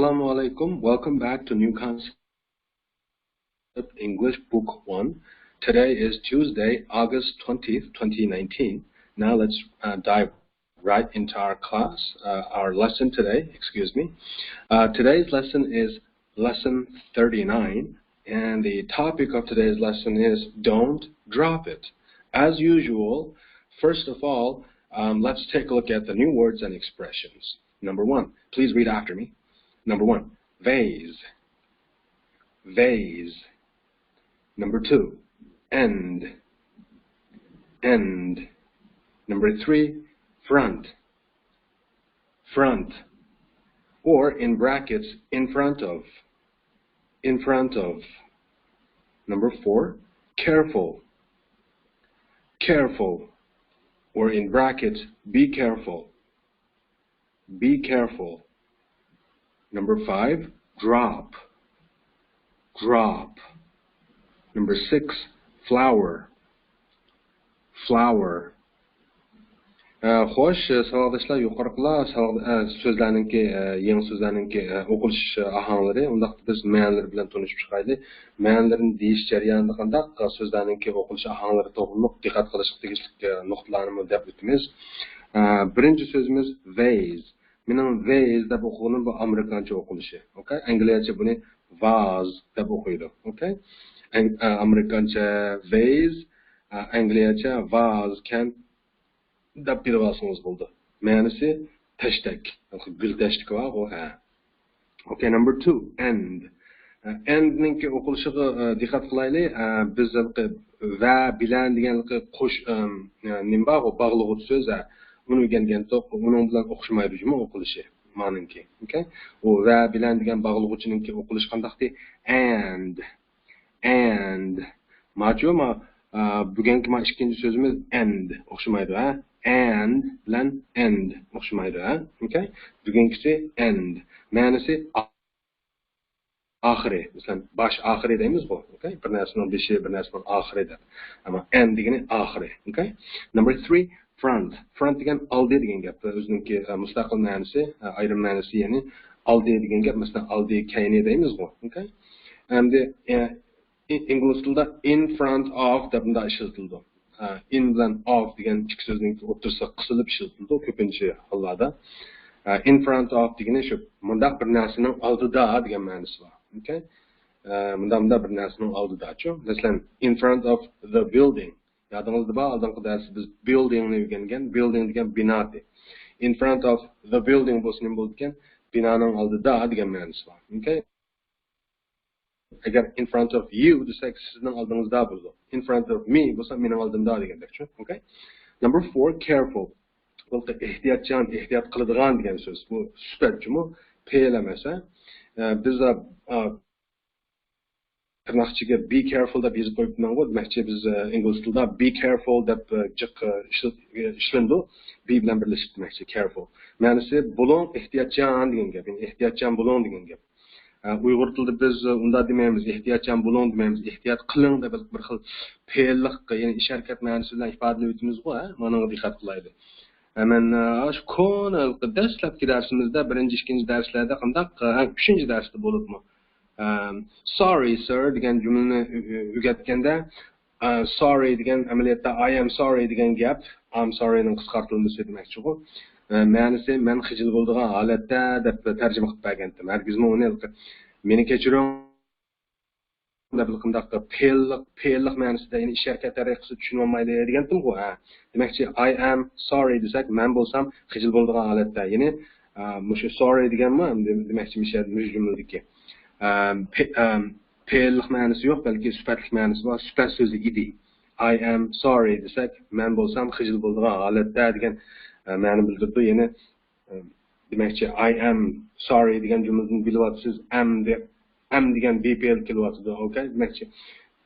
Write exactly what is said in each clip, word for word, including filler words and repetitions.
Assalamu alaikum. Welcome back to New Concept English Book one. Today is Tuesday, August twentieth, twenty nineteen. Now let's uh, dive right into our class, uh, our lesson today, excuse me. Uh, today's lesson is lesson thirty-nine, and the topic of today's lesson is don't drop it. As usual, first of all, um, let's take a look at the new words and expressions. Number one, please read after me. Number one, vase. Vase. Number two, end. End. Number three, front. Front. Or in brackets, in front of. In front of. Number four, careful. Careful. Or in brackets, be careful. Be careful. Number five, drop. Drop. Number six, flower. Flower. ئە، خوش، ساۋاقداشلار، يۇقىرىقىلار ساۋاق-، ئە، سۆزلەرنىڭكى، ئە، يېڭى سۆزلەرنىڭكى، ئە، ئوقۇلۇش ئاھاڭلىرى. ئۇنداقتا بىز مەنىلىرى بىلەن تونۇشۇپ چىقايلى. مەنىلىرىنى دېيىش جەريانىدا قانداق سۆزلەرنىڭكى ئوقۇلۇش ئاھاڭلىرى توغرۇلۇق دىققەت قىلىشقا تېگىشلىك، ئە، نۇقتىلارنىمۇ دەپ ئۆتىمىز. ئە، بىرىنچى سۆزىمىز vase. مېنىڭ vase دەپ ئوقۇغىنىم بۇ ئامېرىكانچە ئوقۇلۇشى. ئوكەي؟ ئەنگلىيەچە بۇنى vase دەپ ئوقۇيدۇ. ئوكەي؟ ئەڭ-، ئە، ئامېرىكانچە vase، ئە، ئەنگلىيەچە vase كەن دەپ بىلىۋالسىڭىز بولىدۇ. مەنىسى تەشتەك. گۈل تەشتىكى بارغۇ، ھە. Okay, number two, end. ئە، end نىڭكى ئوقۇلۇشىغا، ئە، دىققەت قىلايلى. ئە، بىز ھېلىقى ۋە بىلەن دېگەن ھېلىقى قوش، ئەم، ئە، نېمە بارغۇ، باغلىغۇچ سۆز، ھە. ئۇنى ئۆگەنگەنتۇق، ئۇنىڭ بىلەن ئوخشىمايدۇ جۇمۇ ئوقۇلۇشى، مانىڭكى. Okay؟ ئۇ ۋە بىلەن دېگەن باغلىغۇچىنىڭكى ئوقۇلۇشى قانداقتى؟ And. And. ماچۇ، ما، ئا، بۈگۈنكى ما ئىككىنچى سۆزىمىز end. ئوخشىمايدۇ، ھە؟ And بىلەن end ئوخشىمايدۇ، ھە؟ Okay؟ بۈگۈنكىسى end. مەنىسى ئا-، ئاخىرى. مەسىلەن، باش ئاخىرى دەيمىزغۇ. Okay؟ بىر نەرسىنىڭ بېشى، بىر نەرسىنىڭ ئاخىرى دەپ. ئەمما end دېگىنى ئاخىرى. Okay؟ Number three, front. Front دېگەن ئالدى دېگەن گەپ. ئۆزىنىڭكى، ئە، مۇستەقىل مەنىسى، ئە، ئايرىم مەنىسى، يەنى ئالدى دېگەن گەپ، مەسىلەن، ئالدى، كەينى دەيمىزغۇ. Okay؟ ئەمدى، ئە، ئىنگلىز تىلىدا in front of دەپ مۇنداق ئىشلىتىلىدۇ. ئە، in بىلەن of دېگەن ئىككى سۆزنىڭ ئوتتۇرىسىغا قىسىلىپ ئىشلىتىلىدۇ كۆپىنچە ھاللاردا. ئە، in front of دېگىنى شۇ، مۇنداق بىر نەرسىنىڭ ئالدىدا دېگەن مەنىسى بار. Okay؟ ئە، مۇنداق، مۇنداق بىر نەرسىنىڭ ئالدىداچۇ. مەسىلەن، in front of the building. يادىڭىزدا بار، ئالدىنقى دەرستە بىز building نى ئۆگەنگەن. Building دېگەن بىنا ئىدى. In front of the building بولسا نېمە بولىدىكەن؟ بىنانىڭ ئالدىدا دېگەن مەنىسى بار. Okay؟ ئەگەر in front of you دېسەك، سىزنىڭ ئالدىڭىزدا بولىدۇ. In front of me بولسا، مېنىڭ ئالدىمدا دېگەندەكچۇ. Okay؟ Number four, careful. بۇ ئېھتىياتچان، ئېھتىيات قىلىدىغان دېگەن سۆز. بۇ سۈپەت جۇمۇ، پېئىل ئەمەس، ھە؟ ئە، بىز، ئا، ئا، تىرناق ئىچىگە be careful دەپ يېزىپ قويۇپتىمەنغۇ، دېمەكچى، بىز، ئە، ئىنگلىز تىلىدا be careful دەپ، ئە، جىق، ئە، ئىشلىتىلىدۇ. Be بىلەن بىرلىشىپ، دېمەكچى، careful. مەنىسى بولۇڭ، ئېھتىياتچان دېگەن گەپ. يەنى ئېھتىياتچان بولۇڭ دېگەن گەپ. ئە، ئۇيغۇر تىلىدا بىز، ئە، ئۇنداق دېمەيمىز، ئېھتىياتچان بولۇڭ دېمەيمىز، ئېھتىيات قىلىڭ دەپ بىر خىل پېئىللىق، يەنى ئىش ھەرىكەت مەنىسى بىلەن ئىپادىلەۋېتىمىزغۇ، ھە؟ مانىڭغا دىققەت قىلايلى. ئە، مەن، ئە، شۇ كونا دەسلەپكى دەرسىمىزدە، بىرىنچى، ئىككىنچى دەرسلەردە قانداق، ئە، ئۈچىنچى دەرستە بولۇپمۇ، ئەم، sorry sir دېگەن جۈملىنى ئۆ-، ئۆ-، ئۆگەتكەندە، ئە، sorry دېگەن ئەمەلىيەتتە I am sorry دېگەن گەپ، I'm sorry نىڭ قىسقارتىلمىسى دېمەكچىغۇ. ئە، مەنىسى مەن خىجىل بولىدىغان ھالەتتە دەپ تەرجىمە قىلىپ بەرگەنتىم. ھەرگىزمۇ ئۇنى مېنى كەچۈرۈڭ دەپ قانداق پېئىللىق، پېئىللىق مەنىسىدە، يەنى ئىش ھەرىكەت تەرىقىسى چۈشىنىۋالمايلى دېگەنتىمغۇ، ھە. دېمەكچى، I am sorry دېسەك، مەن بولسام خىجىل بولىدىغان ھالەتتە. يەنى، ئە، مۇشۇ sorry دېگەنمۇ، دېمەكچى، مۇشۇ، مۇشۇ جۈملىدىكى. ئەم، پې-، ئەم، پېئىللىق مەنىسى يوق، بەلكى سۈپەتلىك مەنىسى بار، سۈپەت سۆزى ئىدى. I am sorry دېسەك، مەن بولسام خىجىل بولىدىغان ھالەتتە دېگەن، ئە، مەنىنى بىلدۈرىدۇ. يەنى، ئە، دېمەكچى، I am sorry دېگەن جۈملىدىن بىلىۋاتىسىز، am دە-، am دېگەن be پېئىل كېلىۋاتىدۇ. ئوكەي، دېمەكچى،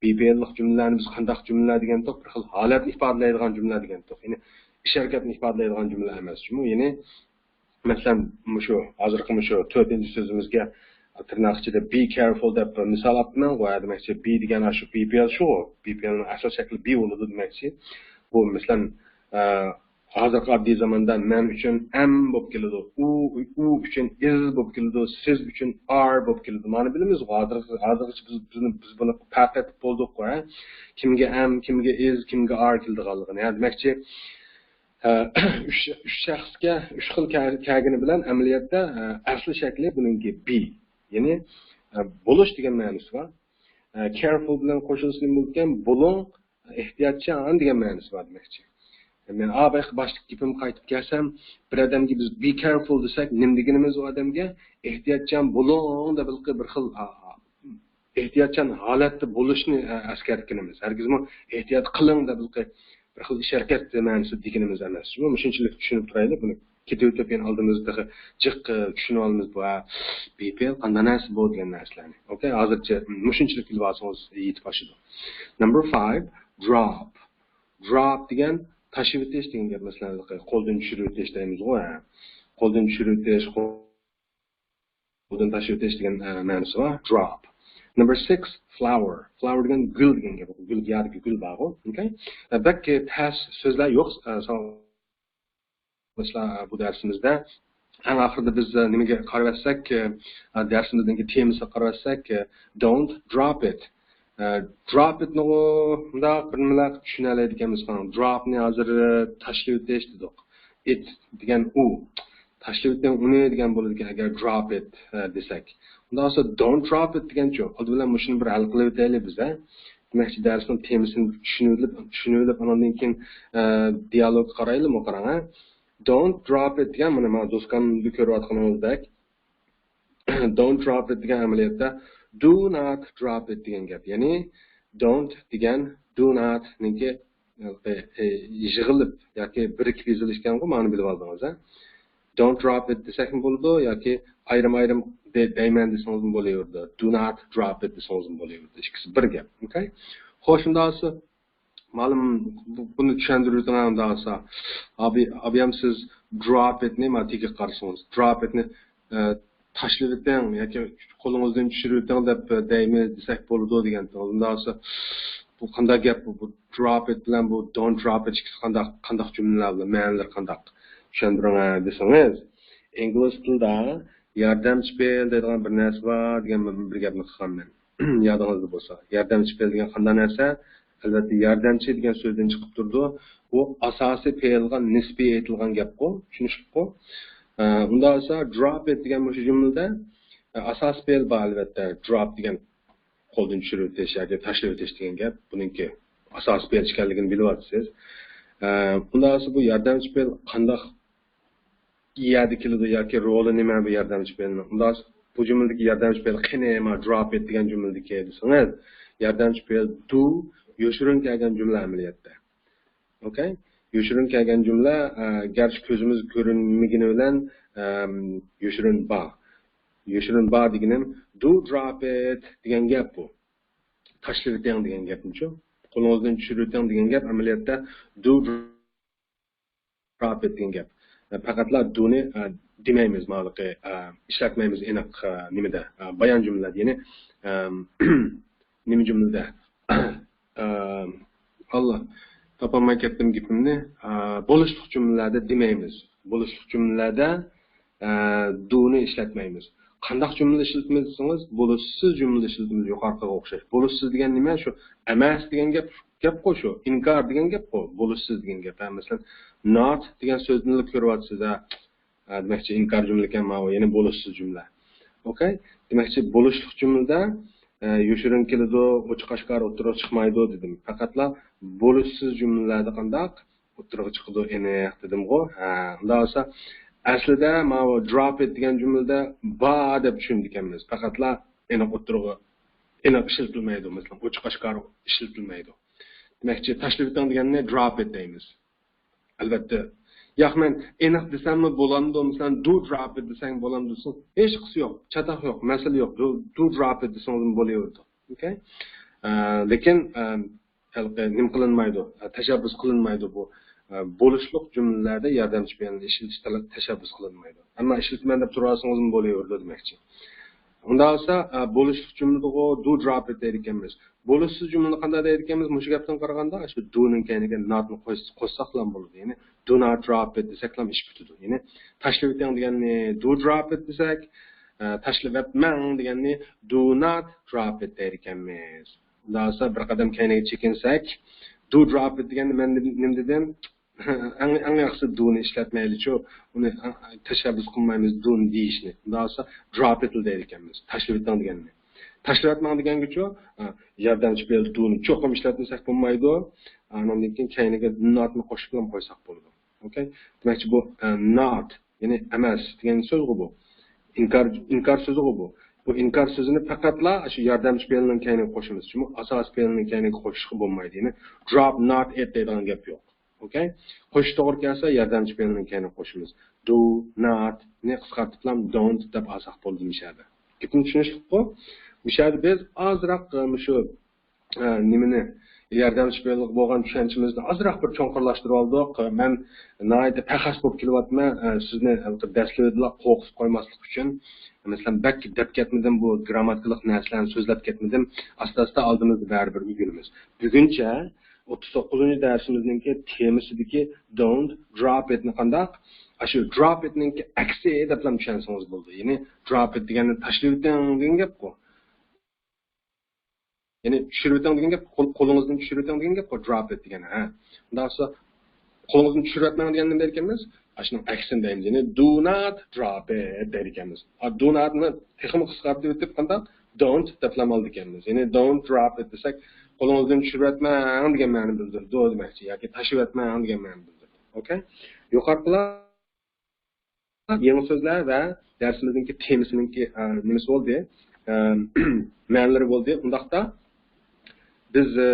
be پېئىللىق جۈملىلەرنى بىز قانداق جۈملىلەر دېگەنتۇق؟ بىر خىل ھالەتنى ئىپادىلەيدىغان جۈملىلەر دېگەنتۇق. يەنى ئىش ھەرىكەتنى ئىپادىلەيدىغان جۈملە ئەمەس جۇمۇ. يەنى، مەسىلەن، مۇشۇ ھازىرقى مۇشۇ تۆتىنچى سۆزىمىزگە تىرناق ئىچىدە be careful دەپ مىسال ئاپتىمەنغۇ، ھە، دېمەكچى، be دېگەن ئاشۇ be پېئىل شۇغۇ، be پېئىلنىڭ ئەسلى شەكلى be بولىدۇ دېمەكچى. بۇ، مەسىلەن، ئە، ھازىرقى ئاددىي زاماندا مەن ئۈچۈن ئەم بولۇپ كېلىدۇ، ئۇ، ئۇ ئۈچۈن ئىز بولۇپ كېلىدۇ، سىز ئۈچۈن ئار بولۇپ كېلىدۇ. مانا بىلىمىزغۇ، ھازىرغىچە بىز بۇنى، بىز بۇنى پەرق ئېتىپ بولدۇققۇ، ھە؟ كىمگە ئەم، كىمگە ئىز، كىمگە ئار كېلىدىغانلىقىنى. ھە، دېمەكچى، ئە، ئۈچ، ئۈچ شەخسكە ئۈچ خىل كە-، كەلگىنى بىلەن ئەمەلىيەتتە، ئە، ئەسلى شەكلى بۇنىڭكى بى. يەنى، ئە، بولۇش دېگەن مەنىسى بار. ئە، كېرفۇل بىلەن قوشۇلسا نېمە بولىدىكەن؟ بولۇڭ، ئېھتىياتچان دېگەن مەنىسى بار دېمەكچى. مەن ئا بايىقى باشلىق گېپىمگە قايتىپ كەلسەم، بىر ئادەمگە بىز بى كېرفۇل دېسەك، نېمە دېگىنىمىز ئۇ ئادەمگە؟ ئېھتىياتچان بولۇڭ دەپ بىر خىل، ئا، ئا، ئېھتىياتچان ھالەتتە بولۇشنى، ئە، ئەسكەرتكىنىمىز. ھەرگىزمۇ ئېھتىيات قىلىڭ دەپ بىر خىل، بىر خىل ئىش ھەرىكەت مەنىسىدە دېگىنىمىز ئەمەس. شۇ، مۇشۇنچىلىك چۈشىنىپ تۇرايلى بۇنى. كېتىۋېتىپ، يەنە ئالدىمىزدا تېخى جىق، ئە، چۈشىنىۋالىمىز بۇ، ھە، بى پېئىل قانداق نەرسە بۇ دېگەن نەرسىلەرنى. ئوكەي، ھازىرچە مۇشۇنچىلىك بىلىۋالسىڭىز يېتىپ ئاشىدۇ. نمبر فايف، دروپ. دروپ دېگەن تاشلىۋېتىش دېگەن گەپ، مەسىلەن، قولدىن چۈشۈرۈۋېتىش دەيمىزغۇ، ھە. قولدىن چۈشۈرۈۋېتىش، قولدىن تاشلىۋېتىش دېگەن، ئە، مەنىسى بار، دروپ. نمبر سىكس، فلاۋېر. فلاۋېر دېگەن گۈل دېگەن گەپ، گۈل، يەردىكى گۈل بارغۇ، ئوكەي. ئە، بەك تەس سۆزلەر يوق، ئە، ساڭا مەسىلەن، بۇ دەرسىمىزدە ئەڭ ئاخىرىدا بىز نېمىگە قاراۋەتسەك، دەرسىمىزنىڭ تېمىسىغا قاراۋەتسەك، don't drop it. Drop it نىغۇ مۇنداق بىر نېمىلەر چۈشىنەلەيدىكەنمىز. دروپنى ھازىر تاشلىۋېتىش دېدۇق. It دېگەن ئۇ. تاشلىۋېتىڭ ئۇنى دېگەن بولىدىكەن، ئەگەر drop it دېسەك. ئۇنداق بولسا don't drop it دېگەنچۇ؟ ئالدى بىلەن مۇشۇنى بىر ھەل قىلىۋېتەيلى بىز، ھە؟ دېمەكچى، دەرسنىڭ تېمىسىنى چۈشىنىۋېلىپ، چۈشىنىۋېلىپ، ئاناندىن كېيىن، ئە، دىيالوگقا قارايلىمۇ، قاراڭ، ھە؟ Don't drop it دېگەن، مانا، مانا دوسكامدا كۆرۈۋاتقىنىڭىزدەك، don't drop it دېگەن ئەمەلىيەتتە do not drop it دېگەن گەپ. يەنى don't دېگەن do not نىڭكى، ئە، يىغىلىپ ياكى بىرىكىپ يېزىلىشكەنغۇ، مانا بىلىۋالدىڭىز، ھە؟ Don't drop it دېسەكمۇ بولىدۇ ياكى ئايرىم-ئايرىم دە-، دەيمەن دېسىڭىزمۇ بولۇۋېرىدۇ. Do not drop it دېسىڭىزمۇ بولۇۋېرىدۇ. ئىككىسى بىر گەپ. ئوكەي؟ خوش، ئۇنداق بولسا، مالىم، بۇ-، بۇنى چۈشەندۈرۈۋېتىڭ ئۇنداق بولسا. ئابى-، ئابىيام، سىز drop it نى مانا تېگىگە قارىسىڭىز. Drop it نى، ئە، تاشلىۋېتىڭ ياكى قولىڭىزدىن چۈشۈرۈۋېتىڭ دەپ، ئە، دەيمىز دېسەك بولىدۇ دېگەن. ئۇنداق بولسا، بۇ قانداق گەپ بۇ؟ بۇ drop it بىلەن بۇ don't drop it ئىككىسى قانداق، قانداق جۈملىلەر بۇلار؟ مەنىلىرى قانداق؟ چۈشەندۈرۈڭ، ھە، دېسىڭىز. ئىنگلىز تىلىدا ياردەمچى پېئىل دەيدىغان بىر نەرسە بار دېگەن بىر، بىر گەپنى قىلغان مەن. يادىڭىزدا بولسا. ياردەمچى پېئىل دېگەن قانداق نەرسە؟ ئەلۋەتتە، ياردەمچى دېگەن سۆزدىن چىقىپ تۇرىدۇ. بۇ ئاساسىي پېئىلغا نىسبىي ئېيتىلغان گەپقۇ، چۈشىنىشلىكقۇ. ئە، ئۇنداق بولسا، drop it دېگەن مۇشۇ جۈملىدە، ئە، ئاساسىي پېئىل بار، ئەلۋەتتە، drop دېگەن قولدىن چۈشۈرۈۋېتىش ياكى تاشلىۋېتىش دېگەن گەپ. بۇنىڭكى ئاساسىي پېئىل ئىكەنلىكىنى بىلىۋاتىسىز. ئە، ئۇنداق بولسا، بۇ ياردەمچى پېئىل قانداق يەردە كېلىدۇ ياكى رولى نېمە بۇ ياردەمچى پېئىلنىڭ؟ ئۇنداق بولسا، بۇ جۈملىدىكى ياردەمچى پېئىل قېنى، ما، drop it دېگەن جۈملىدىكى دېسىڭىز، ياردەمچى پېئىل do يوشۇرۇن كەلگەن جۈملە ئەمەلىيەتتە. ئوكەي؟ يوشۇرۇن كەلگەن جۈملە، ئە، گەرچە كۆزىمىز كۆرۈنمىگىنى بىلەن، ئەم، يوشۇرۇن بار. يوشۇرۇن بار دېگىنىم do drop it دېگەن گەپ بۇ. تاشلىۋېتىڭ دېگەن گەپنىچۇ. قولىڭىزدىن چۈشۈرۈۋېتىڭ دېگەن گەپ ئەمەلىيەتتە do drop it دېگەن گەپ. پەقەتلا do نى، ئە، دېمەيمىز، ماۋۇلۇقى، ئە، ئىشلەتمەيمىز ئېنىق، ئە، نېمىدە، ئە، بايان جۈملىلەردە، يەنى، ئەم، نېمە جۈملىدە؟ ئەم، ئاللا، تاپالماي كەتتىم گېپىمنى. ئە، بولۇشلۇق جۈملىلەردە دېمەيمىز. بولۇشلۇق جۈملىلەردە، ئە، do نى ئىشلەتمەيمىز. قانداق جۈملىدە ئىشلىتىمىز دېسىڭىز، بولۇشسىز جۈملىدە ئىشلىتىمىز، يۇقىرىقىغا ئوخشاش. بولۇشسىز دېگەن نېمە؟ شۇ ئەمەس دېگەن گەپ، گەپقۇ شۇ. ئىنكار دېگەن گەپقۇ، بولۇشسىز دېگەن گەپ. ھە، مەسىلەن، not دېگەن سۆزنىلا كۆرۈۋاتىسىز، ھە. ھە، دېمەكچى، ئىنكار جۈملىكەن ماۋۇ، يەنى بولۇشسىز جۈملە. ئوكەي؟ دېمەكچى، بولۇشلۇق جۈملىدە، ئە، يوشۇرۇن كېلىدۇ، ئوچۇق ئاشكارا ئوتتۇرىغا چىقمايدۇ دېدىم. پەقەتلا بولۇشسىز جۈملىلەردە قانداق ئوتتۇرىغا چىقىدۇ ئېنىق دېدىمغۇ. ھە، ئۇنداق بولسا، ئەسلىدە ماۋۇ drop it دېگەن جۈملىدە بار دەپ چۈشىنىدىكەنمىز. پەقەتلا ئېنىق ئوتتۇرىغا، ئېنىق ئىشلىتىلمەيدۇ. مەسىلەن، ئوچۇق ئاشكارا ئىشلىتىلمەيدۇ. دېمەكچى، تاشلىۋېتىڭ دېگەننى drop it دەيمىز. ئەلۋەتتە. ياق، مەن ئېنىق دېسەممۇ بولامدۇ؟ مەسىلەن، do drop it دېسەڭ بولامدۇ؟ ھېچقىسى يوق، چاتاق يوق، مەسىلە يوق. Do، do drop it دېسىڭىزمۇ بولۇۋېرىدۇ. ئوكەي؟ ئە، لېكىن، ئە، ھېلىقى نېمە قىلىنمايدۇ، تەشەببۇس قىلىنمايدۇ بۇ، ئە، بولۇشلۇق جۈملىلەردە ياردەمچى پېئىلنى ئىشلىتىش تەشەببۇس قىلىنمايدۇ. ئەمما ئىشلىتىمەن دەپ تۇرۇۋالسىڭىزمۇ بولۇۋېرىدۇ دېمەكچى. ئۇنداق بولسا، ئە، بولۇشلۇق جۈملىدىغۇ do drop it دەيدىكەنمىز. بولۇشسىز جۈملىنى قانداق دەيدىكەنمىز؟ مۇشۇ گەپتىن قارىغاندا، شۇ do نىڭ كەينىگە not نى قوش-، قوشساقلا بولىدۇ. يەنى do not drop it دېسەكلا ئىش پۈتىدۇ. يەنى تاشلىۋېتىڭ دېگەننى do drop it دېسەك، ئە، تاشلىۋەتمەڭ دېگەننى do not drop it دەيدىكەنمىز. ئۇنداق بولسا بىر قەدەم كەينىگە چېكىنسەك، do drop it دېگەندە مەن نېمە دېدىم؟ ئەڭ، ئەڭ ياخشىسى do نى ئىشلەتمەيلىچۇ، ئۇنى تەشەببۇس قىلمايمىز do نى دېيىشنى. ئۇنداق بولسا drop it لا دەيدىكەنمىز. تاشلىۋېتىڭ دېگەننى. تاشلىۋەتمەڭ دېگەنگىچۇ، ئە، ياردەمچى پېئىل do نى چوقۇم ئىشلەتمىسەك بولمايدۇ. ئانىڭدىن كېيىن كەينىگە not نى قوشۇپلا قويساق بولىدۇ. ئوكەي؟ دېمەكچى، بۇ، ئە، not، يەنى ئەمەس دېگەن سۆزغۇ بۇ. ئىنكار، ئىنكار سۆزىغۇ بۇ. بۇ ئىنكار سۆزىنى پەقەتلا شۇ ياردەمچى پېئىلنىڭ كەينىگە قوشىمىز. شۇمۇ ئاساسىي پېئىلنىڭ كەينىگە قوشۇشقا بولمايدۇ. يەنى drop not it دەيدىغان گەپ يوق. ئوكەي؟ قوشۇش توغرا كەلسە ياردەمچى پېئىلنىڭ كەينىگە قوشىمىز. Do not نى قىسقارتىپلا don't دەپ ئالساق بولىدۇ مۇشۇ يەردە. گېپىم چۈشىنىشلىكقۇ؟ مۇشۇ يەردە بىز ئازراق، ئە، مۇشۇ، ئە، نېمىنى، ياردەمچى پېئىلغا بولغان چۈشەنچىمىزنى ئازراق بىر چوڭقۇرلاشتۇرۇۋالدۇق. مەن ناھايىتى پەخەس بولۇپ كېلىۋاتىمەن، ئە، سىزنى ھېلىقى دەسلىۋىدىلا قورقۇتۇپ قويماسلىق ئۈچۈن. مەسىلەن، بەك دەپ كەتمىدىم، بۇ گرامماتىكىلىق نەرسىلەرنى سۆزلەپ كەتمىدىم. ئاستا-ئاستا ئالدىمىزدا بەرىبىر ئۆگىنىمىز. بۈگۈنچە ئوتتۇز توققۇزىنچى دەرسىمىزنىڭكى تېمىسىدىكى don't drop it نى قانداق؟ ئاشۇ drop it نىڭكى ئەكسى دەپلا چۈشەنسىڭىز بولىدۇ. يەنى drop it دېگەننى تاشلىۋېتىڭ دېگەن گەپقۇ. يەنى چۈشۈرۈۋېتىڭ دېگەن گەپ، قول-، قولىڭىزدىن چۈشۈرۈۋېتىڭ دېگەن گەپقۇ، drop it دېگەن. ھە. ئۇنداق بولسا، قولىڭىزدىن چۈشۈرۈۋەتمەڭ دېگەن نېمە دەيدىكەنمىز؟ ئاشۇنىڭ ئەكسىنى دەيمىز. يەنى do not drop it دەيدىكەنمىز. ئا، do not نى تېخىمۇ قىسقارتىۋېتىپ قانداق؟ Don't دەپلا ئالىدىكەنمىز. يەنى don't drop it دېسەك، قولىڭىزدىن چۈشۈرۈۋەتمەڭ دېگەن مەنىنى بىلدۈرىدۇ دېمەكچى. ياكى تاشلىۋەتمەڭ دېگەن مەنىنى بىلدۈرىدۇ. ئوكەي؟ يۇقىرىقىلار يېڭى سۆزلەر ۋە دەرسىمىزنىڭكى تېمىسىنىڭكى، ئە، نېمىسى بولدى؟ ئە، مەنىلىرى بولدى. ئۇنداقتا بىز، ئە،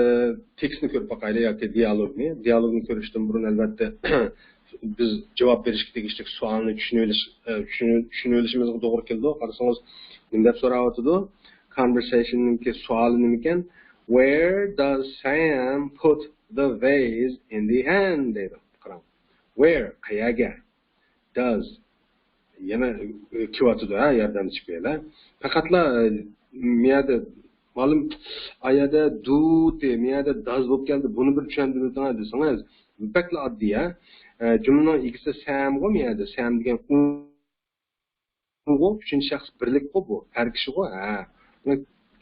تېكىستنى كۆرۈپ باقايلى ياكى دىيالوگنى. دىيالوگنى كۆرۈشتىن بۇرۇن، ئەلۋەتتە، بىز جاۋاب بېرىشكە تېگىشلىك سوئالنى چۈشىنىۋېلىش، ئە، چۈشىنىۋ-، چۈشىنىۋېلىشىمىزغا توغرا كېلىدۇ. قارىسىڭىز، نېمە دەپ سوراۋاتىدۇ؟ Conversation نىڭكى سوئالى نېمىكەن؟ Where does Sam put the vase in the end دەيدۇ. قاراڭ. Where، قەيەرگە؟ Does. يەنە، ئە، كېلىۋاتىدۇ، ھە، ياردەمچى پېئىل. پەقەتلا، ئە، مۇ يەردە، مۇئەللىم، ئا يەردە do دى، مۇ يەردە does بولۇپ كەلدى. بۇنى بىر چۈشەندۈرۈۋېتىڭ دېسىڭىز، بەكلا ئاددىي، ھە. ئە، جۈملىنىڭ ئىگىسى سەمغۇ مۇ يەردە. سەم دېگەن ئۇ ئۇچىنچى شەخس بىرلىكقۇ بۇ، ھەر كىشىغۇ، ھە.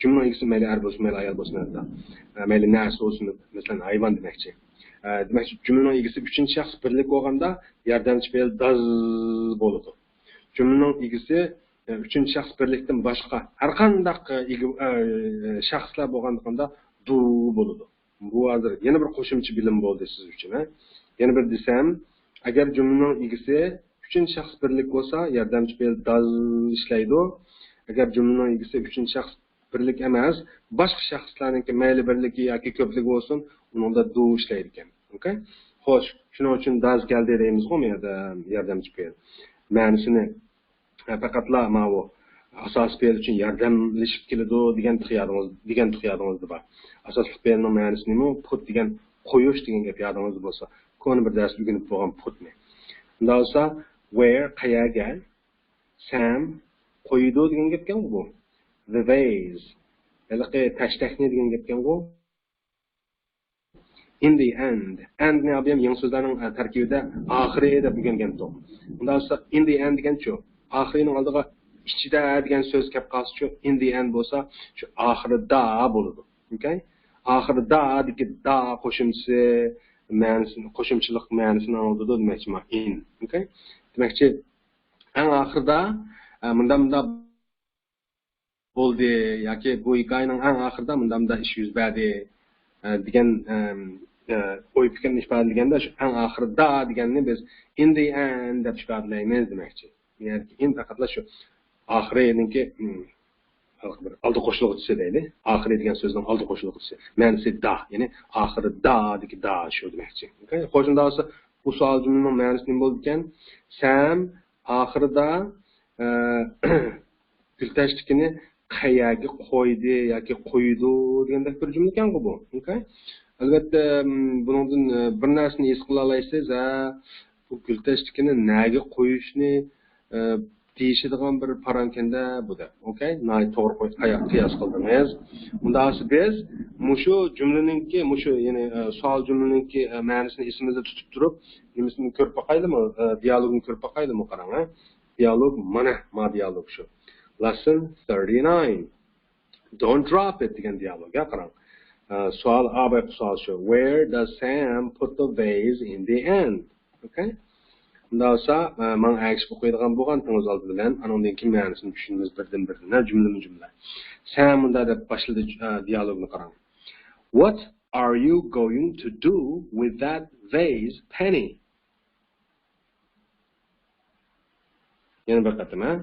جۈملىنىڭ ئىگىسى مەيلى ئەر بولسۇن، مەيلى ئايال بولسۇن، ھەتتا، ھە، مەيلى نەرسە بولسۇن، مەسىلەن، ھايۋان دېمەكچى. ھە، دېمەكچى، جۈملىنىڭ ئىگىسى ئۈچىنچى شەخس بىرلىك بولغاندا ياردەمچى پېئىل does بولىدۇ. جۈملىنىڭ ئىگىسى، ئە، ئۈچىنچى شەخس بىرلىكتىن باشقا ھەر قانداق، ئە، ئىگە-، ئە، شەخسلەر بولغاندا do بولىدۇ. بۇ ھازىر يەنە بىر قوشۇمچە بىلىم بولدى سىز ئۈچۈن، ھە. يەنە بىر دېسەم، ئەگەر جۈملىنىڭ ئىگىسى ئۈچىنچى شەخس بىرلىك بولسا، ياردەمچى پېئىل does ئىشلەيدۇ. ئەگەر جۈملىنىڭ ئىگىسى ئۈچىنچى شەخس بىرلىك ئەمەس، باشقا شەخسلەرنىڭكى مەيلى بىرلىكى ياكى كۆپلۈكى بولسۇن، ئۇنىڭدا do ئىشلەيدىكەن. ئوكەي؟ خوش، شۇنىڭ ئۈچۈن does كەلدى دەيمىزغۇ، بۇ يەردە ياردەمچى پېئىل. مەنىسىنى، ئە، پەقەتلا ماۋۇ ئاساسىي پېئىل ئۈچۈن ياردەملىشىپ كېلىدۇ دېگەن تېخى يادىڭىز، دېگەن تېخى يادىڭىزدا بار. ئاساسلىق پېئىلنىڭ مەنىسى نېمە؟ Put دېگەن قويۇش دېگەن گەپ يادىڭىزدا بولسا. كونا بىر دەرستە ئۆگىنىپ بولغان put نى. ئۇنداق بولسا، where، قەيەرگە؟ Sam، قويىدۇ دېگەن گەپكەنغۇ بۇ. The vase، ھېلىقى تەشتەكنى دېگەن گەپكەنغۇ. In the end. End نى ئابىيام يېڭى سۆزلەرنىڭ، ئە، تەركىبىدە ئاخىرى دەپ ئۆگەنگەنتۇق. ئۇنداق بولسا، in the end دېگەنچۇ؟ ئاخىرىنىڭ ئالدىغا ئىچىدە دېگەن سۆز كەپ قالسىچۇ، in the end بولسا، شۇ ئاخىرىدا بولىدۇ. ئوكەي؟ ئاخىرىدادىكى دا قوشۇمچىسى مەنىسى، قوشۇمچىلىق مەنىسىنى ئاڭلىتىدۇ دېمەكچىمەن، in. ئوكەي؟ دېمەكچى، ئەڭ ئاخىرىدا، ئە، مۇنداق، مۇنداق بولدى ياكى بۇ ھېكايىنىڭ ئەڭ ئاخىرىدا مۇنداق، مۇنداق ئىش يۈز بەردى، ئە، دېگەن، ئەم، ئە، ئوي پىكىرنى ئىپادىلىگەندە، شۇ ئەڭ ئاخىرىدا دېگەننى بىز in the end دەپ ئىپادىلەيمىز دېمەكچى. يەنى in پەقەتلا شۇ ئاخىرىنىڭكى، ئىم، بىر ئالدى قوشۇلغۇچىسى دەيلى. ئاخىرى دېگەن سۆزنىڭ ئالدى قوشۇلغۇچىسى. مەنىسى دا، يەنى ئاخىرىدادىكى دا شۇ دېمەكچى. ئوكەي؟ خوش، ئۇنداق بولسا، بۇ سوئال جۈملىنىڭ مەنىسى نېمە بولىدىكەن؟ سەم ئاخىرىدا، ئە، گۈلتەشتىكىنى قەيەرگە قويدى ياكى قويىدۇ دېگەندەك بىر جۈملىكەنغۇ بۇ. ئوكەي؟ ئەلۋەتتە، ئىم، بۇنىڭدىن، ئە، بىر نەرسىنى ھېس قىلالايسىز، ھە، بۇ گۈلتەشتىكىنى نەگە قويۇشنى، ئە، دېيىشىدىغان بىر پاراڭكەندە بۇ دەپ. ئوكەي؟ ناھايىتى توغرا قوي-، قايا-، قىياس قىلدىڭىز. ئۇنداق بولسا بىز مۇشۇ جۈملىنىڭكى، مۇشۇ، يەنى، ئە، سوئال جۈملىنىڭكى، ئە، مەنىسىنى ئېسىمىزدە تۇتۇپ تۇرۇپ، نېمىسىنى كۆرۈپ باقايلىمۇ؟ ئە، دىيالوگنى كۆرۈپ باقايلىمۇ؟ قاراڭ، ھە. دىيالوگ مانا، ما دىيالوگ شۇ. Lesson thirty-nine. Don't drop it دېگەن دىيالوگ، ھە، قاراڭ. ئە، سوئال، ئا بايقى سوئال شۇ. Where does Sam put the vase in the end? ئوكەي؟ ئۇنداق بولسا، ئە، ماڭا ئەگىشىپ ئوقۇيدىغان بولغانتىڭىز ئالدى بىلەن، ئانىڭدىن كېيىن مەنىسىنى چۈشىنىمىز بىردىن بىردىن، ھە، جۈملىمۇ جۈملە. سەم مۇنداق دەپ باشلىدى، ئە، دىيالوگنى قاراڭ. What are you going to do with that vase, Penny? يەنە بىر قېتىم، ھە؟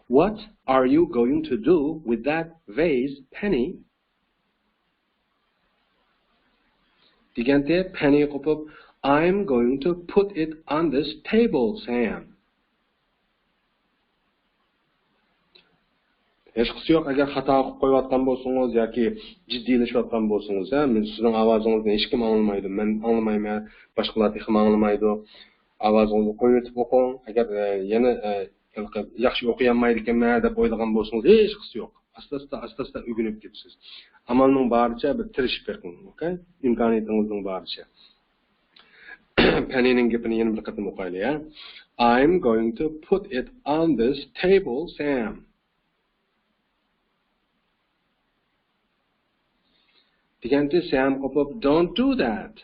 What are you going to do with that vase, Penny? دېگەنتى پەنى قوپۇپ، I'm going to put it on this table, Sam. ھېچقىسى يوق، ئەگەر خاتا ئوقۇپ قويۇۋاتقان بولسىڭىز ياكى جىددىيلىشىۋاتقان بولسىڭىز، ھە، مەن سىزنىڭ ئاۋازىڭىزنى ھېچكىم ئاڭلىمايدۇ، مەن ئاڭلىمايمەن، باشقىلار تېخىمۇ ئاڭلىمايدۇ. ئاۋازىڭىزنى قويۇۋېتىپ ئوقۇڭ. ئەگەر، ئە، يەنە، ئە، ياخشى ئوقۇيالمايدىكەنمەن دەپ ئويلىغان بولسىڭىز، ھېچقىسى يوق. ئاستا-ئاستا، ئاستا-ئاستا ئۆگىنىپ كېتىسىز. ئامالنىڭ بارىچە بىر تىرىشىپ بېقىڭ، ئوكەي؟ ئىمكانىيىتىڭىزنىڭ بارىچە. پەنىنىڭ گېپىنى يەنە بىر قېتىم ئوقايلى، يا. I'm going to put it on this table, Sam. دېگەنتى سەم قوپۇپ، Don't do that.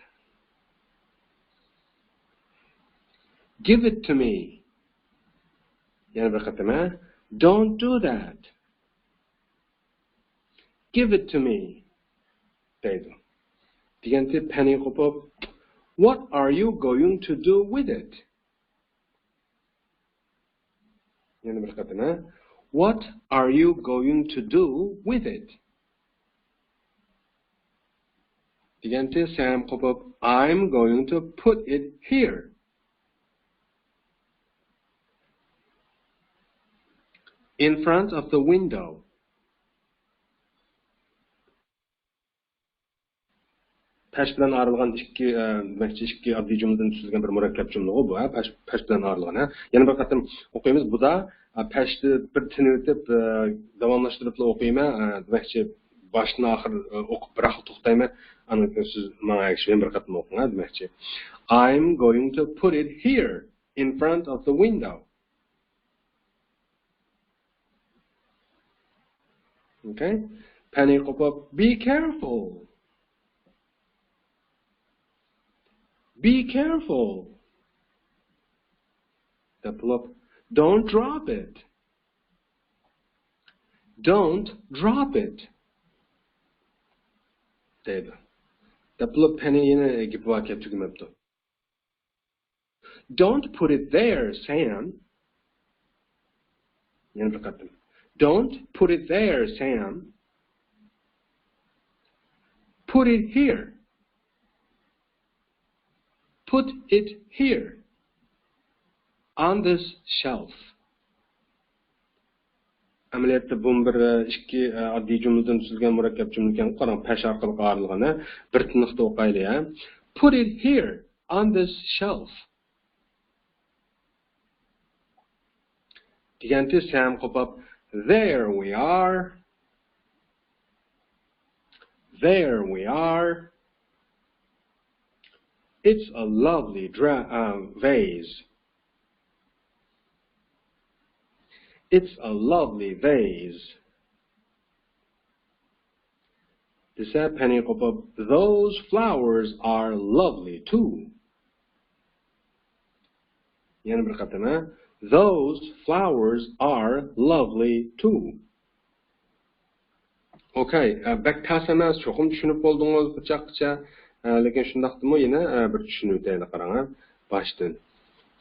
Give it to me. يەنە بىر قېتىم، ھە؟ Don't do that. Give it to me. دەيدۇ. دېگەنتى پەنى قوپۇپ، What are you going to do with it? يەنە بىر قېتىم، ھە؟ What are you going to do with it? دېگەنتى سەم قوپۇپ، I'm going to put it here. In front of the window. پەش بىلەن ئايرىلغان ئىككى، ئە، دېمەكچى، ئىككى ئاددىي جۈملىدىن تۈزۈلگەن بىر مۇرەككەپ جۈملىغۇ بۇ، ھە؟ پەش، پەش بىلەن ئايرىلغان، ھە؟ يەنە بىر قېتىم ئوقۇيمىز. بۇدا، ئە، پەشتە بىر تىنىۋېتىپ، ئە، داۋاملاشتۇرۇپلا ئوقۇيمەن. ئە، دېمەكچى، باشتىن ئاخىر، ئە، ئوقۇپ بىراقلا توختايمەن. ئاندىن كېيىن سىز ماڭا ئەگىشىپ يەنە بىر قېتىم ئوقۇڭ، ھە؟ دېمەكچى، I'm going to put it here in front of the window. Okay? پەنى قوپۇپ، Be careful. Be careful. دەپ بولۇپ، Don't drop it. Don't drop it. دەيدۇ. دەپ بولۇپ، پەنى يەنە گېپى باركەن، تۈگىمەپتۇ. Don't put it there, Sam. يەنە بىر قېتىم. Don't put it there, Sam. Put it here. Put it here. On this shelf. ئەمەلىيەتتە بۇمۇ بىر، ئىككى، ئاددىي جۈملىدىن تۈزۈلگەن مۇرەككەپ جۈملىكەن. قاراڭ، پەش ئارقىلىق ئايرىلغان، ھە؟ بىر تىنىقتا ئوقايلى، ھە؟ Put it here on this shelf. دېگەنتى سەم قوپۇپ، There we are. There we are. It's a lovely dra-, uh, vase. It's a lovely vase. دېسە، پەنى قوپۇپ، Those flowers are lovely too. يەنە بىر قېتىم، ھە؟ Those flowers are lovely too. ئوكەي، ئە، بەك تەس ئەمەس، چوقۇم چۈشىنىپ بولدىڭىز بۇ چاغقىچە. ئە، لېكىن شۇنداقتىمۇ يەنە، ئە، بىر چۈشىنىۋېتەيلى، قاراڭ، ھە، باشتىن.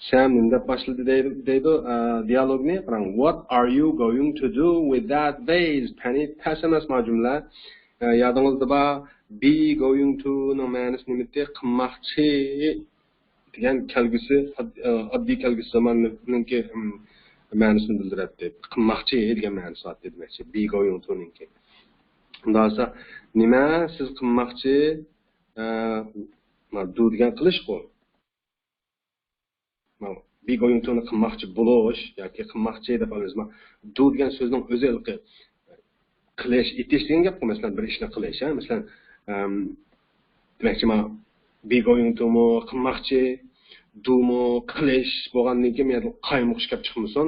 سەم نېمە دەپ باشلىدى دەي-، دەيدۇ، ئە، دىيالوگنى قاراڭ. What are you going to do with that vase? پەنى تەس ئەمەس ما جۈملە. ئە، يادىڭىزدا بار، be going to نىڭ مەنىسى نېمىتى؟ قىلماقچى دېگەن كەلگۈسى، ئاد-، ئاددىي كەلگۈسى زاماننىڭكى، ئىم، مەنىسىنى بىلدۈرەتتى. قىلماقچى دېگەن مەنىسى بار دېمەكچى. Be going to نىڭكى. ئۇنداق بولسا، نېمە سىز قىلماقچى؟ ئە، ما، do دېگەن قىلىشقۇ. ما، be going to نى قىلماقچى بولۇش ياكى قىلماقچى دەپ ئالىمىز. Do دېگەن سۆزنىڭ ئۆزى ھېلىقى قىلىش، ئېتىش دېگەن گەپقۇ، مەسىلەن، بىر ئىشنى قىلىش، ھە؟ مەسىلەن، ئەم، دېمەكچى، ما، be going to مۇ قىلماقچى، do مۇ قىلىش بولغاندىن كېيىن، يەنە قايمۇق ئىش كەپ چىقمىسۇن.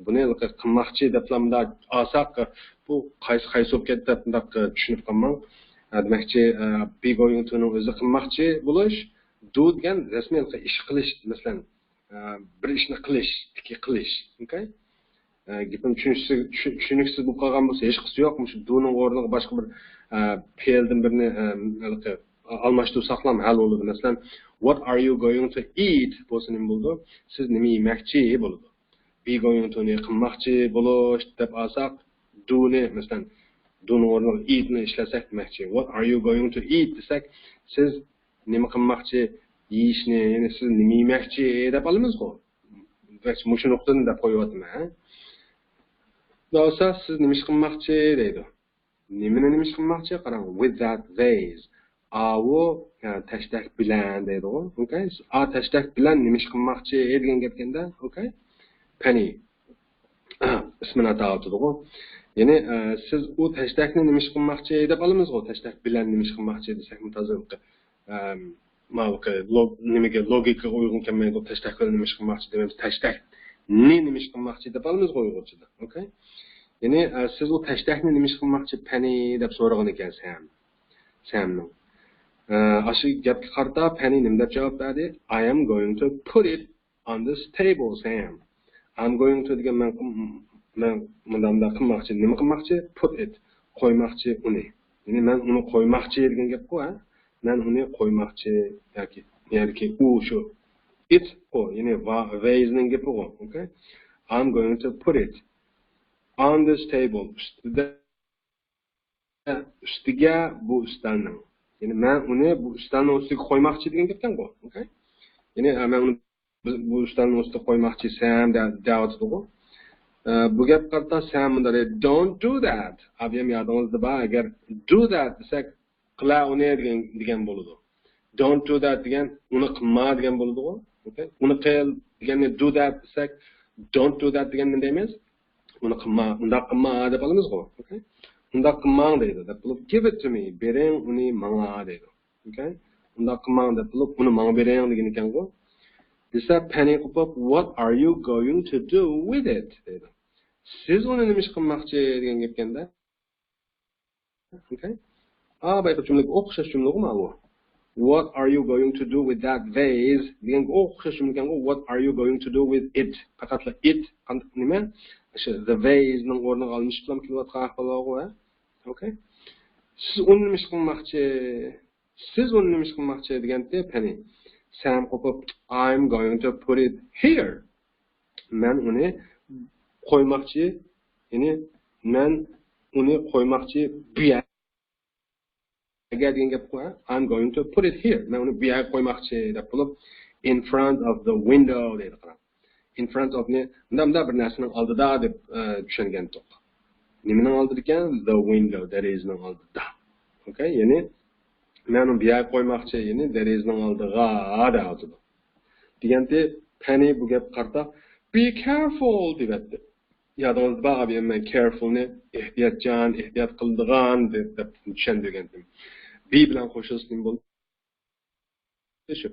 بۇنى ھېلىقى قىلماقچى دەپلا مۇنداق ئالساق، بۇ قايسى، قايسى بولۇپ كەتتى دەپ مۇنداق چۈشىنىپ قالماڭ. ئە، دېمەكچى، ئە، be going to نىڭ ئۆزى قىلماقچى بولۇش، do دېگەن رەسمىي ھېلىقى ئىش قىلىش، مەسىلەن، ئە، بىر ئىشنى قىلىش، تىكى قىلىش. ئوكەي؟ ئە، گېپىم چۈشىنىشسىز، چۈشە-، چۈشىنىكسىز بولۇپ قالغان بولسا، ھېچقىسى يوق. مۇشۇ do نىڭ ئورنىغا باشقا بىر، ئە، پېئىلدىن بىرنى، ئە، ھېلىقى ئالماشتۇرساقلام ھەل بولىدۇ. مەسىلەن، what are you going to eat بولسا نېمە بولىدۇ؟ سىز نېمە يېمەكچى بولىدۇ. be going to نى قىلماقچى بولۇش دەپ ئالساق، do نى، مەسىلەن، do نىڭ ئورنىغا eat نى ئىشلەتسەك دېمەكچى. What are you going to eat دېسەك، سىز نېمە قىلماقچى؟ يېيىشنى، يەنى سىز نېمە يېمەكچى دەپ ئالىمىزغۇ. مۇشۇ نۇقتىدىن دەپ قويۇۋاتىمەن، ھە؟ بولسا سىز نېمە ئىش قىلماقچى دەيدۇ. نېمىنى نېمە ئىش قىلماقچى؟ قاراڭ، with that vase. ئاۋۇ، ئە، تەشتەك بىلەن دەيدىغۇ. ئوكەي؟ ئا تەشتەك بىلەن نېمە ئىش قىلماقچى دېگەن گەپكەندە، ئوكەي؟ پەنى ئىسمىنى ئاتاۋاتىدىغۇ. يەنى، ئە، سىز ئۇ تەشتەكنى نېمە ئىش قىلماقچى دەپ ئالىمىزغۇ. تەشتەك بىلەن نېمە ئىش قىلماقچى دېسەكمۇ تازا، ئە، ماۋۇ لوگ-، نېمىگە، لوگىكىغا ئۇيغۇن كەلمەيدۇ. تەشتەك بىلەن نېمە ئىش قىلماقچى دېمەيمىز. تەشتەكنى نېمە ئىش قىلماقچى دەپ ئالىمىزغۇ ئۇيغۇرچىدا. ئوكەي؟ يەنى، ئە، سىز ئۇ تەشتەكنى نېمە ئىش قىلماقچى، پەنى دەپ سورىغان ئىكەن سەم. سەمنىڭ. ئە، ئاشۇ گەپكە قارىتا پەنى نېمە دەپ جاۋاب بەردى؟ I am going to put it on this table, Sam. I'm going to دېگەن مەن، مەن مۇنداق، مۇنداق قىلماقچى. نېمە قىلماقچى؟ Put it. قويماقچى ئۇنى. يەنى مەن ئۇنى قويماقچى دېگەن گەپقۇ، ھە؟ مەن ئۇنى قويماقچى ياكى، ياكى ئۇ شۇ. It قۇ، يەنى va-، vase نىڭ گېپىغۇ. ئوكەي؟ I'm going to put it on this table. ئۈستىدە، ئۈستىگە بۇ ئۈستەلنىڭ. يەنى مەن ئۇنى بۇ ئۈستەلنىڭ ئۈستىگە قويماقچى دېگەن گەپكەنغۇ. ئوكەي؟ يەنى، ئە، مەن ئۇنى بۇ، بۇ ئۈستەلنىڭ ئۈستىگە قويماقچى سەم دە-، دەۋاتىدىغۇ. ئە، بۇ گەپ قارىتا سەم مۇنداق دەيدۇ، don't do that. ئابىيەم يادىڭىزدا بار، ئەگەر do that دېسەك، قىلە ئۇنى دېگەن، دېگەن بولىدۇ. Don't do that دېگەن ئۇنى قىلما دېگەن بولىدىغۇ. ئوكەي؟ ئۇنى قىل دېگەننى do that دېسەك، don't do that دېگەننى دەيمىز. ئۇنى قىلما، ئۇنداق قىلما دەپ ئالىمىزغۇ. ئوكەي؟ ئۇنداق قىلماڭ دەيدۇ. دەپ بولۇپ، give it to me. بېرىڭ ئۇنى ماڭا دەيدۇ. ئوكەي؟ ئۇنداق قىلماڭ دەپ بولۇپ، ئۇنى ماڭا بېرىڭ دېگەن ئىكەنغۇ. دېسە، پەنى قوپۇپ، what are you going to do with it دەيدۇ. سىز ئۇنى نېمە ئىش قىلماقچى دېگەن گەپكەندە. ئوكەي؟ ئا، بايقى جۈملىگە ئوخشاش جۈملىغۇ ماۋۇ. What are you going to do with that vase دېگەنگە ئوخشاش جۈملىكەنغۇ. What are you going to do with it؟ پەقەتلا it، قانداق نېمە؟ شۇ the vase نىڭ ئورنىغا ئالمىشىپلا كېلىۋاتقان ئەھۋالغۇ، ھە؟ ئوكەي؟ سىز ئۇنى نېمە ئىش قىلماقچى؟ سىز ئۇنى نېمە ئىش قىلماقچى دېگەنتى پەنى. سەم قوپۇپ، I'm going to put it here. مەن ئۇنى قويماقچى، يەنى مەن ئۇنى قويماقچى بۇ يەرگە دېگەن گەپقۇ، ھە؟ I'm going to put it here. مەن ئۇنى بۇ يەرگە قويماقچى دەپ بولۇپ، in front of the window دەيدۇ، قاراڭ. In front of نى مۇنداق، مۇنداق بىر نەرسىنىڭ ئالدىدا دەپ، ئە، چۈشەنگەنتۇق. نېمىنىڭ ئالدىدا ئىكەن؟ The window، دېرىزىنىڭ ئالدىدا. ئوكەي، يەنى مەن ئۇنى بۇ يەرگە قويماقچى، يەنى دېرىزىنىڭ ئالدىغا دەۋاتىدۇ. دېگەنتى پەنى بۇ گەپ قارىتا، be careful دېۋەتتى. يادىڭىزدا بار، ئابىيەم مەن careful نى ئېھتىياتچان، ئېھتىيات قىلىدىغان دەپ، دەپ چۈشەندۈرگەنتىم. be بىلەن قوشۇلسا نېمە بولدى؟ شۇ.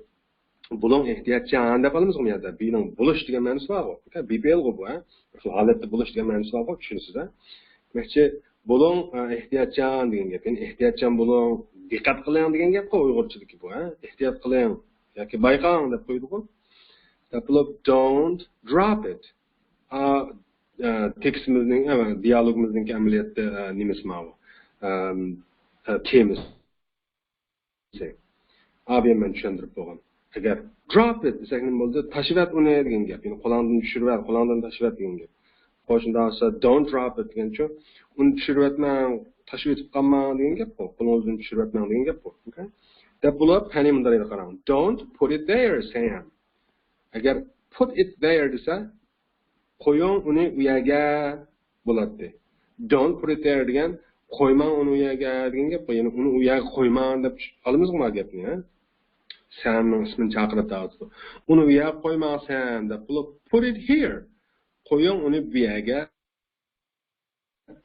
بولۇڭ ئېھتىياتچان دەپ ئالىمىزغۇ بۇ يەردە. be نىڭ بولۇش دېگەن مەنىسى بارغۇ. ئوكەي، be بىلغۇ بۇ، ھە؟ بىر خىل ھالەتتە بولۇش دېگەن مەنىسى بارغۇ، چۈشىنىسىز، ھە؟ دېمەكچى، بولۇڭ، ئە، ئېھتىياتچان دېگەن گەپ. يەنى ئېھتىياتچان بولۇڭ، دىققەت قىلىڭ دېگەن گەپقۇ ئۇيغۇرچىدىكى بۇ، ھە؟ ئېھتىيات قىلىڭ ياكى بايقاڭ دەپ قويىدىغۇ. دەپ بولۇپ، don't drop it. ئا، ئە، تېكىستىمىزنىڭ، ئە، دىيالوگىمىزنىڭكى ئەمەلىيەتتە، ئە، نېمىسى ماۋۇ؟ ئە، ئە، تېمىسى. ئابىيەم مەن چۈشەندۈرۈپ بولغان. ئەگەر drop it دېسەك نېمە بولدى؟ تاشلىۋەت ئۇنى دېگەن گەپ. يەنى قولۇڭدىن چۈشۈرۈۋەت، قولۇڭدىن تاشلىۋەت دېگەن گەپ. خوش، شۇنداق بولسا don't drop it دېگەنچۇ؟ ئۇنى چۈشۈرۈۋەتمەڭ، تاشلىۋېتىپ قالماڭ دېگەن گەپقۇ. قولىڭىزدىن چۈشۈرۈۋەتمەڭ دېگەن گەپقۇ. ئوكەي؟ دەپ بولۇپ، پەنى مۇنداق دەيدۇ، قاراڭ. Don't put it there, Sam. ئەگەر put it there دېسە، قويۇڭ ئۇنى ئۇ يەرگە بولاتتى. Don't put it there دېگەن، قويماڭ ئۇنى ئۇ يەرگە دېگەن گەپ. يەنى ئۇنى ئۇ يەرگە قويماڭ دەپ ئالىمىزغۇ ما گەپنى، ھە؟ سامنىڭ ئىسمىنى چاقىرىپ دەۋاتىدۇ. ئۇنى بۇ يەرگە قويماڭ سام دەپ بولۇپ، put it here. قويۇڭ ئۇنى بۇ يەرگە.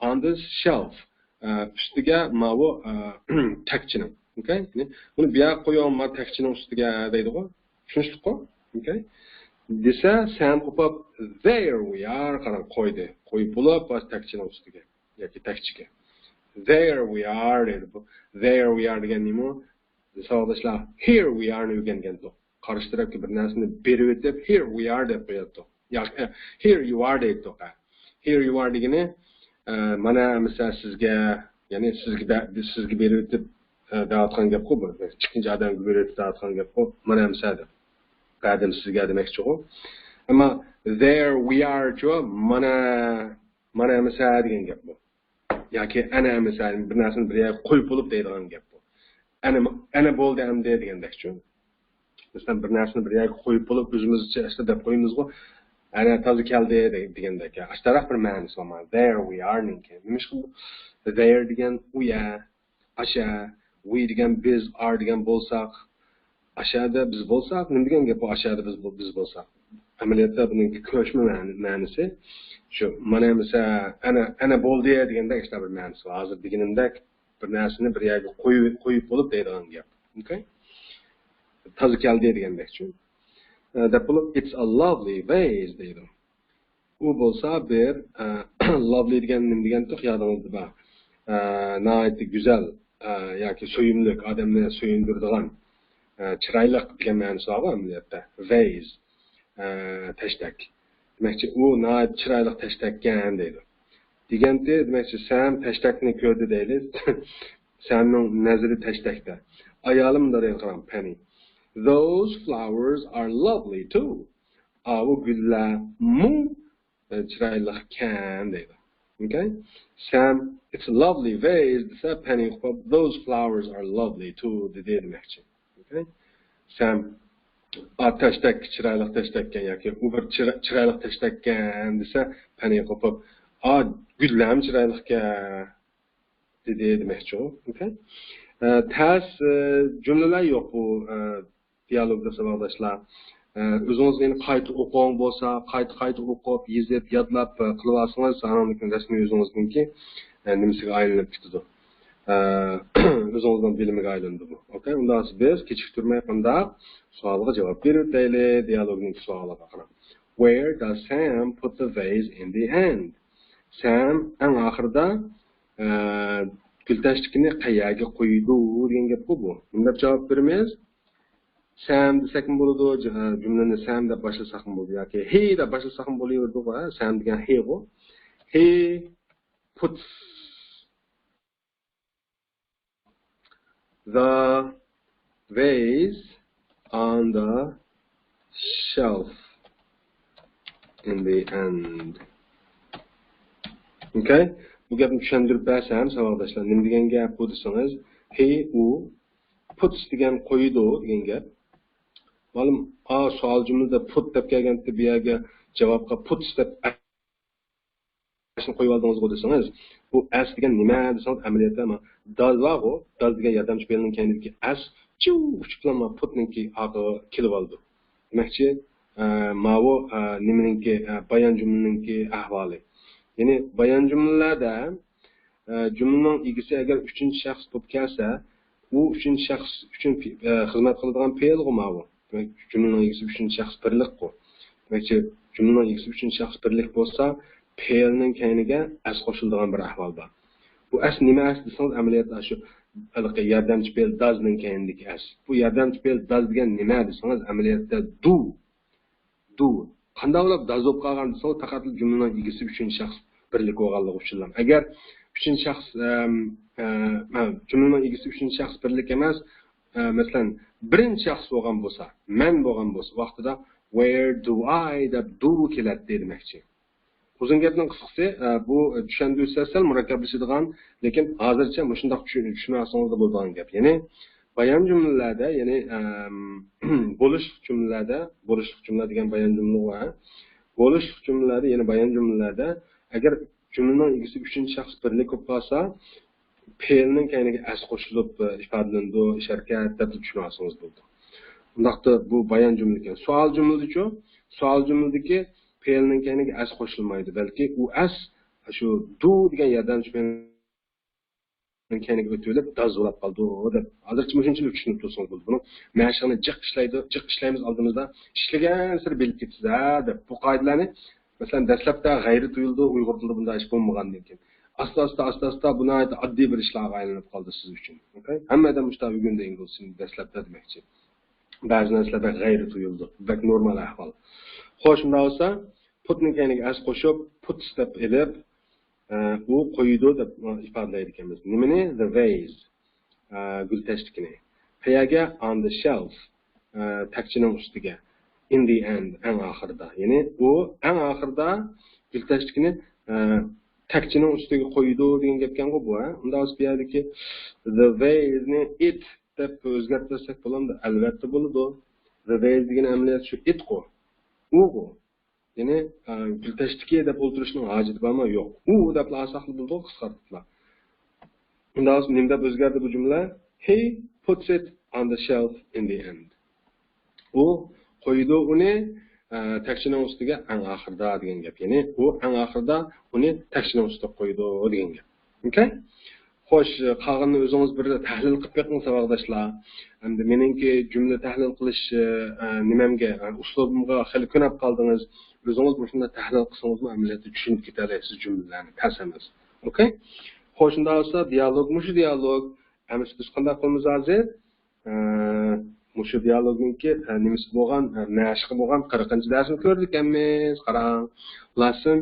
On the shelf. ئە، ئۈستىگە ماۋۇ، ئە، تەكچىنىڭ. ئوكەي؟ يەنى بۇنى بۇ يەرگە قويۇڭ، ما تەكچىنىڭ ئۈستىگە دەيدىغۇ. چۈشىنىشلىكقۇ؟ ئوكەي؟ دېسە، سام قوپۇپ، there we are. قاراڭ، قويدى. قويۇپ بولۇپ، ھازىر تەكچىنىڭ ئۈستىگە ياكى تەكچىگە. There we are دەيدۇ. بۇ there we are دېگەن نېمە؟ ساۋاقداشلار، here we are نى ئۆگەنگەنتۇق. قارشى تەرەپكە بىر نەرسىنى بېرىۋېتىپ، here we are دەپ قوياتتۇق. ياكى، here you are دەيتتۇق. Here you are دېگىنى، ئە، مانا ئەمىسە سىزگە، يەنى سىزگە بە-، سىزگە بېرىۋېتىپ، ئە، دەۋاتقان گەپقۇ بۇ. ئىككىنچى ئادەمگە بېرىۋېتىپ دەۋاتقان گەپقۇ. مانا ئەمىسە دەپ. بەردىم سىزگە دېمەكچىغۇ. ئەمما there we are چۇ، مانا، مانا ئەمىسە دېگەن گەپ بۇ. ياكى ئەنە ئەمىسە، بىر نەرسىنى بىر يەرگە قويۇپ بولۇپ دەيدىغان گەپ بۇ. ئەنە، ئەنە بولدى ئەمدى دېگەندەكچۇ. مەسىلەن، بىر نەرسىنى بىر يەرگە قويۇپ بولۇپ، ئۆزىمىزچە ئىشلە دەپ قويىمىزغۇ. ئەنە تازا كەلدى دە-، دېگەندەك. ئاشتاراق بىر مەنىسى بار. There we are نىڭكى. نېمىشقا بۇ there دېگەن ئۇ يەر، ئاشە، we دېگەن بىز، are دېگەن بولساق، ئاشەدە بىز بولساق، نېمە دېگەن گەپ بۇ، ئاشەدە بىز، بىز بولساق؟ ئەمەلىيەتتە بۇنىڭكى كۆچمە مەنى-، مەنىسى شۇ، مانا ئەمىسە، ئەنە، ئەنە بولدى دېگەندەك ئىشلار بىر مەنىسى بار. ھازىر دېگىنىمدەك بىر نەرسىنى بىر يەرگە قويۇپ، قويۇپ بولۇپ دەيدىغان گەپ. ئوكەي؟ تازا كەلدى دېگەندەكچۇ. ئە، دەپ بولۇپ، it's a lovely vase دەيدۇ. ئۇ بولسا بىر، ئە، lovely دېگەن نېمە دېگەنتۇق، يادىڭىزدا بار. ئە، ناھايىتى گۈزەل، ئە، ياكى سۆيۈملۈك، ئادەمنى سۆيۈندۈرىدىغان، ئە، چىرايلىق دېگەن مەنىسى بارغۇ ئەمەلىيەتتە. Vase، ئە، تەشتەك. دېمەكچى، ئۇ ناھايىتى چىرايلىق تەشتەككەن دەيدۇ. دېگەنتى، دېمەكچى، سام تەشتەكنى كۆردى دەيلى. سامنىڭ نەزىرى تەشتەكتە. ئايالىم دەيدۇ، قاراڭ، پەنى. Those flowers are lovely too. ئاۋۇ گۈللەرمۇ، ئە، چىرايلىقكەن دەيدۇ. ئوكەي؟ سام، it's a lovely vase دېسە، پەنى قوپۇپ، those flowers are lovely too دېدى دېمەكچى. ئوكەي؟ سام، ئا، تەشتەك، چىرايلىق تەشتەككەن ياكى ئۇ بىر چىرا-، چىرايلىق تەشتەككەن دېسە، پەنى قوپۇپ، ئا، گۈللەرمۇ چىرايلىقكەن دېدى دېمەكچىغۇ. ئوكەي؟ ئە، تەس، ئە، جۈملىلەر يوق بۇ، ئە، دىيالوگدا ساۋاقداشلار. ئە، ئۆزىڭىزگە يەنە قايتا ئوقۇڭ بولسا، قايتا، قايتا ئوقۇپ، يېزىپ، يادلاپ، ئە، قىلىۋالسىڭىز، ئانىڭدىن كېيىن رەسمىي ئۆزىڭىزنىڭكى، ئە، نېمىسىگە ئايلىنىپ كېتىدۇ. ئە، ئۆزىڭىزنىڭ بىلىمىگە ئايلىنىدۇ بۇ. ئوكەي، ئۇنداق بىز كېچىكتۈرمەي قانداق سوئالغا جاۋاب بېرىۋېتەيلى، دىيالوگنىڭكى سوئالىغا قاراڭ. Where does Sam put the vase in the end? سام ئەڭ ئاخىرىدا، ئە، گۈلتەشتىكىنى قەيەرگە قويىدۇ دېگەن گەپقۇ بۇ. نېمە دەپ جاۋاب بېرىمىز؟ سام دېسەكمۇ بولىدۇ، ج-، ئە، جۈملىنى سام دەپ باشلىساقمۇ بولىدۇ ياكى he دەپ باشلىساقمۇ بولۇۋېرىدۇغۇ، ھە؟ سام دېگەن he غۇ. He puts the vase on the shelf in the end. ئوكەي؟ بۇ گەپنى چۈشەندۈرۈپ بەرسەم، ساۋاقداشلار، نېمە دېگەن گەپ بۇ دېسىڭىز، he، ئۇ، puts دېگەن قويىدۇ دېگەن گەپ. مالۇم، ئا، سوئال جۈملىدە put دەپ كەلگەنتى، بۇ يەرگە جاۋابقا puts دەپ ئەسنى قويۇۋالدىڭىزغۇ دېسىڭىز، بۇ ئەس دېگەن نېمە دېسىڭىز، ئەمەلىيەتتە ما does بارغۇ، does دېگەن ياردەمچى پېئىلنىڭ كەينىدىكى ئەس چىۋ ئۇچۇپلا ما put نىڭكى ئارقىغا كېلىۋالىدۇ. دېمەكچى، ئە، ماۋۇ، ئە، نېمىنىڭكى، ئە، بايان جۈملىنىڭكى ئەھۋالى. يەنى بايان جۈملىلەردە، ئە، جۈملىنىڭ ئىگىسى ئەگەر ئۈچىنچى شەخس بولۇپ كەلسە، ئۇ ئۈچىنچى شەخس ئۈچۈن پې-، ئە، خىزمەت قىلىدىغان پېئىلغۇ ماۋۇ. دېمەك، جۈملىنىڭ ئىگىسى ئۈچىنچى شەخس بىرلىكقۇ. دېمەكچى، جۈملىنىڭ ئىگىسى ئۈچىنچى شەخس بىرلىك بولسا، پېئىلنىڭ كەينىگە ئەس قوشۇلىدىغان بىر ئەھۋال بار. بۇ ئەس نېمە ئەس دېسىڭىز، ئەمەلىيەتتە شۇ ھېلىقى ياردەمچى پېئىل does نىڭ كەينىدىكى ئەس. بۇ ياردەمچى پېئىل does دېگەن نېمە دېسىڭىز، ئەمەلىيەتتە do. Do. قانداق بولۇپ does بولۇپ قالغان دېسىڭىز، پەقەت جۈملىنىڭ ئىگىسى ئۈچىنچى شەخس بىرلىك بولغانلىقى ئۈچۈنلا. ئەگەر ئۈچىنچى شەخس، ئەم، ئە، ئە، جۈملىنىڭ ئىگىسى ئۈچىنچى شەخس بىرلىك ئەمەس، ئە، مەسىلەن، بىرىنچى شەخس بولغان بولسا، مەن بولغان بولسا، ۋاقتىدا where do I دەپ do كېلەتتى دېمەكچى. ئۇزۇن گەپنىڭ قىسقىسى، ئە، بۇ چۈشەندۈرسە سەل مۇرەككەپلىشىدىغان، لېكىن ھازىرچە مۇشۇنداق چۈ-، چۈشىنىۋالسىڭىزلا بولىدىغان گەپ. يەنى بايان جۈملىلەردە، يەنى، ئەم، بولۇشلۇق جۈملىلەردە، بولۇشلۇق جۈملە دېگەن بايان جۈملە بار. بولۇشلۇق جۈملىلەردە، يەنى بايان جۈملىلەردە، ئەگەر جۈملىنىڭ ئىگىسى ئۈچىنچى شەخس بىرلىك بولۇپ قالسا، پېئىلنىڭ كەينىگە ئەس قوشۇلۇپ، ئە، ئىپادىلىنىدۇ، ئىش ھەرىكەت دەپ چۈشىنىۋالسىڭىز بولىدۇ. ئۇنداقتا بۇ بايان جۈملىكەن. سوئال جۈملىدىچۇ؟ سوئال جۈملىدىكى پېئىلنىڭ كەينىگە ئەس قوشۇلمايدۇ، بەلكى ئۇ ئەس شۇ دۇ دېگەن ياردەمچى پېئىلنىڭ كەينىگە ئۆتۈۋېلىپ داز بولاپ قالىدۇ دەپ. ھازىرچە مۇشۇنچىلىك چۈشىنىپ تۇرسىڭىز بولىدۇ. بۇنىڭ مەشىقىنى جىق ئىشلەيدۇ، جىق ئىشلەيمىز ئالدىمىزدا، ئىشلىگەنسېرى بىلىپ كېتىسىز ھە دەپ. بۇ قائىدىلەرنى مەسىلەن دەسلەپتە غەيرىي تۇيۇلىدۇ، ئۇيغۇر تىلىدا بۇنداق ئىش بولمىغاندىن كېيىن. ئاستا ئاستا ئاستا ئاستا بۇ ناھايىتى ئاددىي بىر ئىشلارغا ئايلىنىپ قالدى سىز ئۈچۈن. ئوكەي؟ ھەممە ئادەم مۇشۇنداق ئۆگەندى ئىنگلىزچىنى دەسلەپتە دېمەكچى. بەزى نەرسىلەر بەك غەيرىي تۇيۇلىدۇ. بەك نورمال ئەھۋال. خوش، شۇنداق بولسا پۇتنىڭ كەينىگە ئەس قوشۇپ پۇتس دەپ ئېلىپ، ئە، ئۇ قويىدۇ دەپ ئىپادىلەيدۇ ئىكەنمىز. نېمىنى؟ The vase. ئە، گۈلتەشتىكىنى. قەيەرگە؟ On the shelf. ئە، تەكچىنىڭ ئۈستىگە. In the end، ئەڭ ئاخىرىدا. يەنى ئۇ ئەڭ ئاخىرىدا گۈلتەشتىكىنى، ئە، تەكچىنىڭ ئۈستىگە قويىدۇ دېگەن گەپكەنغۇ بۇ، ھە؟ ئۇنداق بولسا بۇ يەردىكى the vase نى it دەپ ئۆزگەرتسەك بولامدۇ؟ ئەلۋەتتە بولىدۇ. The vase دېگەن ئەمەلىيەت شۇ it قۇ. ئۇغۇ. يەنى، ئە، گۈلتەشتىكى دەپ ئولتۇرۇشنىڭ ھاجىتى بارمۇ؟ يوق. ئۇ دەپلا ئالساقلا بولىدۇ، قىسقارتىپلا. ئۇنداق بولسا نېمە دەپ ئۆزگەردى بۇ جۈملە؟ He puts it on the shelf in the end. ئۇ قويىدۇ ئۇنى، ئە، تەكچىنىڭ ئۈستىگە ئەڭ ئاخىرىدا دېگەن گەپ. يەنى ئۇ ئەڭ ئاخىرىدا ئۇنى تەكچىنىڭ ئۈستىگە قويىدۇ دېگەن گەپ. ئوكەي؟ خوش، قالغىنىنى ئۆزىڭىز بىر تەھلىل قىلىپ بېقىڭ ساۋاقداشلار. ئەمدى مېنىڭكى جۈملە تەھلىل قىلىش، ئە، نېمەمگە، ئە، ئۇسلۇبۇمغا خېلى كۆنۈپ قالدىڭىز. ئۆزىڭىز مۇشۇنداق تەھلىل قىلسىڭىزمۇ ئەمەلىيەتتە چۈشىنىپ كېتەلەيسىز جۈملىلەرنى. تەس ئەمەس. ئوكەي؟ خوش، شۇنداق بولسا دىيالوگ، مۇشۇ دىيالوگ. ئەمىسە بىز قانداق قىلىمىز ھازىر؟ ئە، مۇشۇ دىيالوگنىڭكى، ئە، نېمىسى بولغان، ئە، مەشىقى بولغان قىرىقىنچى دەرسنى كۆرىدىكەنمىز. قاراڭ. Lesson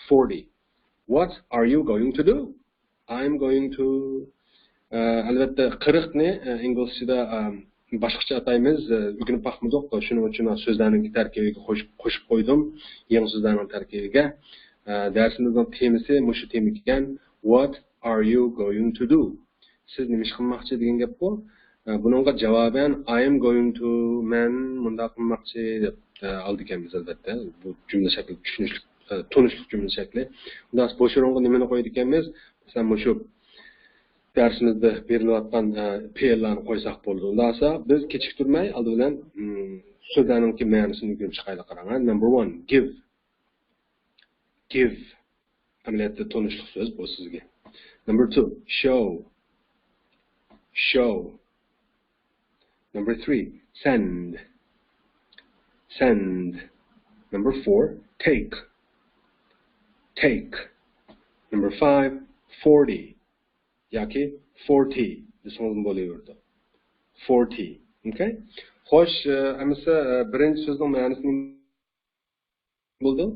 forty. What are you going to do? I'm going to. ئە، ئەلۋەتتە، قىرىقنى، ئە، ئىنگلىزچىدا، ئە، باشقىچە ئاتايمىز، ئە، ئۆگىنىپ باقمىدۇق. شۇنىڭ ئۈچۈن سۆزلەرنىڭ تەركىبىگە قوشۇپ، قوشۇپ قويدۇم. يېڭى سۆزلەرنىڭ تەركىبىگە. ئە، دەرسىمىزنىڭ تېمىسى مۇشۇ تېما ئىكەن. What are you going to do? سىز نېمە ئىش قىلماقچى دېگەن گەپقۇ. ئە، بۇنىڭغا جاۋابەن، I am going to، مەن مۇنداق قىلماقچى دەپ، ئە، ئالىدىكەنمىز ئەلۋەتتە. بۇ جۈملە شەكلى چۈشىنىشلىك، ئە، تونۇشلۇق جۈملە شەكلى. ئۇنداق بولسا بۇ ئورۇنغا نېمىنى قويىدىكەنمىز؟ مەسىلەن، مۇشۇ دەرسىمىزدە بېرىلىۋاتقان، ئە، پېئىللارنى قويساق بولىدۇ. ئۇنداق بولسا بىز كېچىكتۈرمەي ئالدى بىلەن، ئىم، سۆزلەرنىڭكى مەنىسىنى ئۆگىنىپ چىقايلى. قاراڭ، ھە؟ Number one، give. Give. ئەمەلىيەتتە تونۇشلۇق سۆز بۇ سىزگە. Number two، show. Show. Number three، send. Send. Number four، take. Take. Number five، forty. ياكى forty دېسىڭىزمۇ بولۇۋېرىدۇ. Forty. ئوكەي؟ خوش، ئە، ئەمىسە، ئە، بىرىنچى سۆزنىڭ مەنىسى نېمە بولدى؟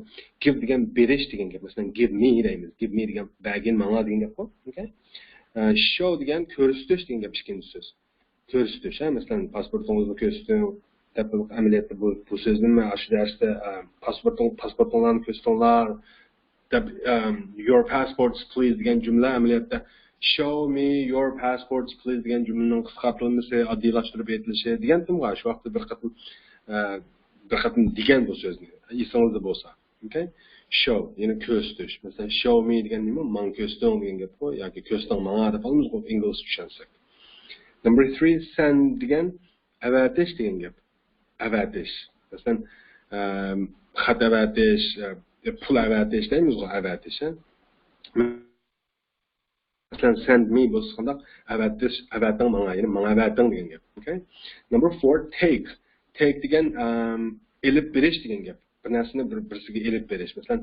Give دېگەن بېرىش دېگەن گەپ. مەسىلەن، give me دەيمىز. Give me دېگەن بەرگىن ماڭا دېگەن گەپقۇ. ئوكەي؟ ئە، show دېگەن كۆرسىتىش دېگەن گەپ ئىككىنچى سۆز. كۆرسىتىش، ھە، مەسىلەن، پاسپورتىڭىزنى كۆرسىتىڭ دەپ، ئەمەلىيەتتە بۇ، بۇ سۆزنى مەن ئاشۇ دەرستە، ئە، پاسپورتۇڭ-، پاسپورتۇڭلارنى كۆرسىتىڭلار دەپ، ئەم، your passports please دېگەن جۈملە ئەمەلىيەتتە show me your passports please دېگەن جۈملىنىڭ قىسقارتىلمىسى، ئاددىيلاشتۇرۇپ ئېيتىلىشى دېگەنتىمغۇ شۇ ۋاقىتتا بىر قېتىم، ئە، بىر قېتىم دېگەن بۇ سۆزنى، ئېسىڭىزدە بولسا. ئوكەي؟ Show، يەنى كۆرسىتىش. مەسىلەن، show me دېگەن نېمە؟ ماڭا كۆرسىتىڭ دېگەن گەپقۇ، ياكى كۆرسىتىڭ ماڭا دەپ ئالىمىزغۇ، ئىنگلىزچە چۈشەنسەك. Number three، send دېگەن ئەۋەتىش دېگەن گەپ. ئەۋەتىش. مەسىلەن، ئەم، خەت ئەۋەتىش، ئە، پۇل ئەۋەتىش دەيمىزغۇ، ئەۋەتىش، ھە؟ مەسىلەن، send me بولسا قانداق؟ ئەۋەتىش، ئەۋەتىڭ ماڭا، يەنى ماڭا ئەۋەتىڭ دېگەن گەپ. ئوكەي؟ Number four، take. Take دېگەن، ئەم، ئېلىپ بېرىش دېگەن گەپ. بىر نەرسىنى بىر، بىرسىگە ئېلىپ بېرىش. مەسىلەن،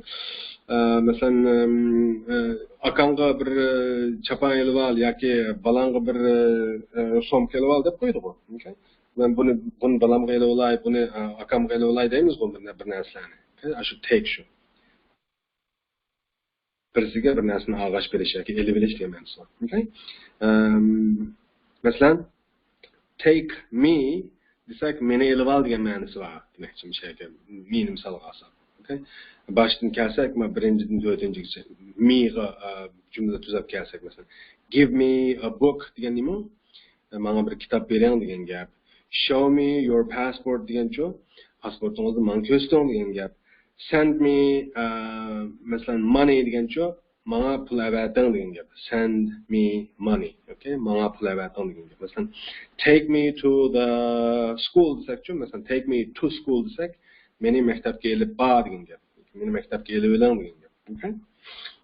ئە، مەسىلەن، ئەم، ئە، ئاكاڭغا بىر، ئە، چاپان ئېلىۋال ياكى بالاڭغا بىر، ئە، ئە، سومكا ئېلىۋال دەپ قويىدىغۇ. ئوكەي؟ مەن بۇنى، بۇنى بالامغا ئېلىۋالاي، بۇنى، ئە، ئاكامغا ئېلىۋالاي دەيمىزغۇ بىر، بىر نەرسىلەرنى. ئوكەي؟ ئاشۇ take شۇ. بىرسىگە بىر نەرسىنى ئالغاچ بېرىش ياكى ئېلىۋېلىش دېگەن مەنىسى بار. ئوكەي؟ ئەم، مەسىلەن، take me دېسەك، مېنى ئېلىۋال دېگەن مەنىسى بار دېمەكچى، مۇشۇ يەردە مېنى مىسالغا ئالساق. ئوكەي؟ باشتىن كەلسەك، مانا، بىرىنچىدىن تۆتىنچىگىچە me غا، ئە، جۈملە تۈزەپ كەلسەك، مەسىلەن، give me a book دېگەن نېمە؟ ماڭا بىر كىتاب بېرىڭ دېگەن گەپ. Show me your passport دېگەنچۇ؟ پاسپورتىڭىزنى ماڭا كۆرسىتىڭ دېگەن گەپ. Send me، ئە، مەسىلەن، money دېگەنچۇ؟ ماڭا پۇل ئەۋەتىڭ دېگەن گەپ. Send me money. Okay؟ ماڭا پۇل ئەۋەتىڭ دېگەن گەپ. مەسىلەن، take me to the school دېسەكچۇ، مەسىلەن، take me to school دېسەك، مېنى مەكتەپكە ئېلىپ بار دېگەن گەپ. مېنى مەكتەپكە ئېلىۋېلىڭ دېگەن گەپ. Okay؟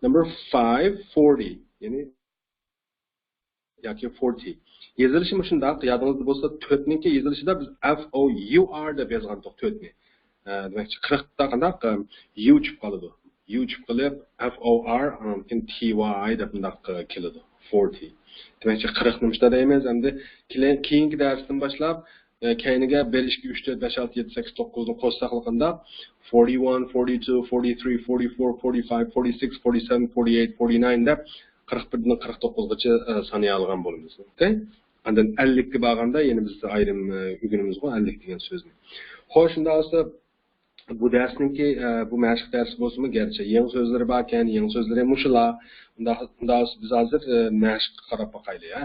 Number five, forty. يەنى ياكى forty. يېزىلىشى مۇشۇنداق، يادىڭىزدا بولسا، تۆتنىڭكى يېزىلىشىدا بىز F O U R دەپ يازغانتۇق تۆتنى. ئە، دېمەكچى، قىرىقتا قانداق، ئە، U چۈشۈپ قالىدۇ. U چۈشۈپ قېلىپ، F O R، ئاندىن كېيىن T Y دەپ مۇنداق، ئە، كېلىدۇ. forty. دېمەكچى، قىرىقنى مۇشۇنداق دەيمىز. ئەمدى كېلە-، كېيىنكى دەرستىن باشلاپ، ئە، كەينىگە بىر، ئىككى، ئۈچ، تۆت، بەش، ئالتە، يەتتە، سەككىز، توققۇزنى قوشساق قانداق، forty one, forty two, forty three, forty four, forty five, forty six, forty seven, forty eight, forty nine دەپ قىرىق بىردىن قىرىق توققۇزغىچە، ئە، سانىيالىغان بولىمىز. ئوكەي؟ ئاندىن ئەللىككە بارغاندا يەنە بىز ئايرىم، ئە، ئۆگىنىمىزغۇ ئەللىك دېگەن سۆزنى. خوش، شۇنداق بولسا بۇ دەرسنىڭكى، ئە، بۇ مەشىق دەرسى بولسىمۇ، گەرچە يېڭى سۆزلىرى باركەن، يېڭى سۆزلىرى مۇشۇلا. ئۇنداق، ئۇنداق بولسا بىز ھازىر، ئە، مەشىققە قاراپ باقايلى، ھە؟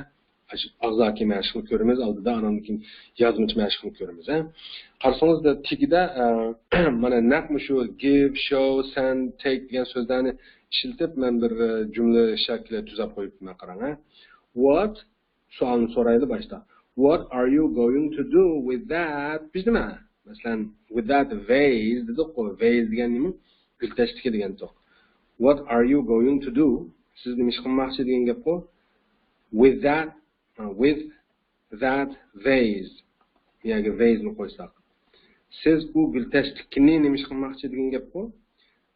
ئاشۇ ئاغزاكى مەشىقنى كۆرىمىز، ئالدىدا ئانان كېيىن يازمىچە مەشىقنى كۆرىمىز، ھە؟ قارىسىڭىز، تېگىدە، ئە، مانا نەق مۇشۇ give, show, send, take دېگەن سۆزلەرنى ئىشلىتىپ، مەن بىر، ئە، جۈملە شەكلى تۈزەپ قويۇپتىمەن، قاراڭ، ھە؟ What؟ سوئالنى سورايلى باشتا. What are you going to do with that؟ بىز نېمە؟ مەسىلەن، with that vase دېدۇققۇ. Vase دېگەن نېمە؟ گۈلتەشتىكى دېگەنتۇق. What are you going to do؟ سىز نېمە ئىش قىلماقچى دېگەن گەپقۇ. With that، ھە، with that vase. بۇ يەرگە vase نى قويساق. سىز ئۇ گۈلتەشتىكىنى نېمە ئىش قىلماقچى دېگەن گەپقۇ.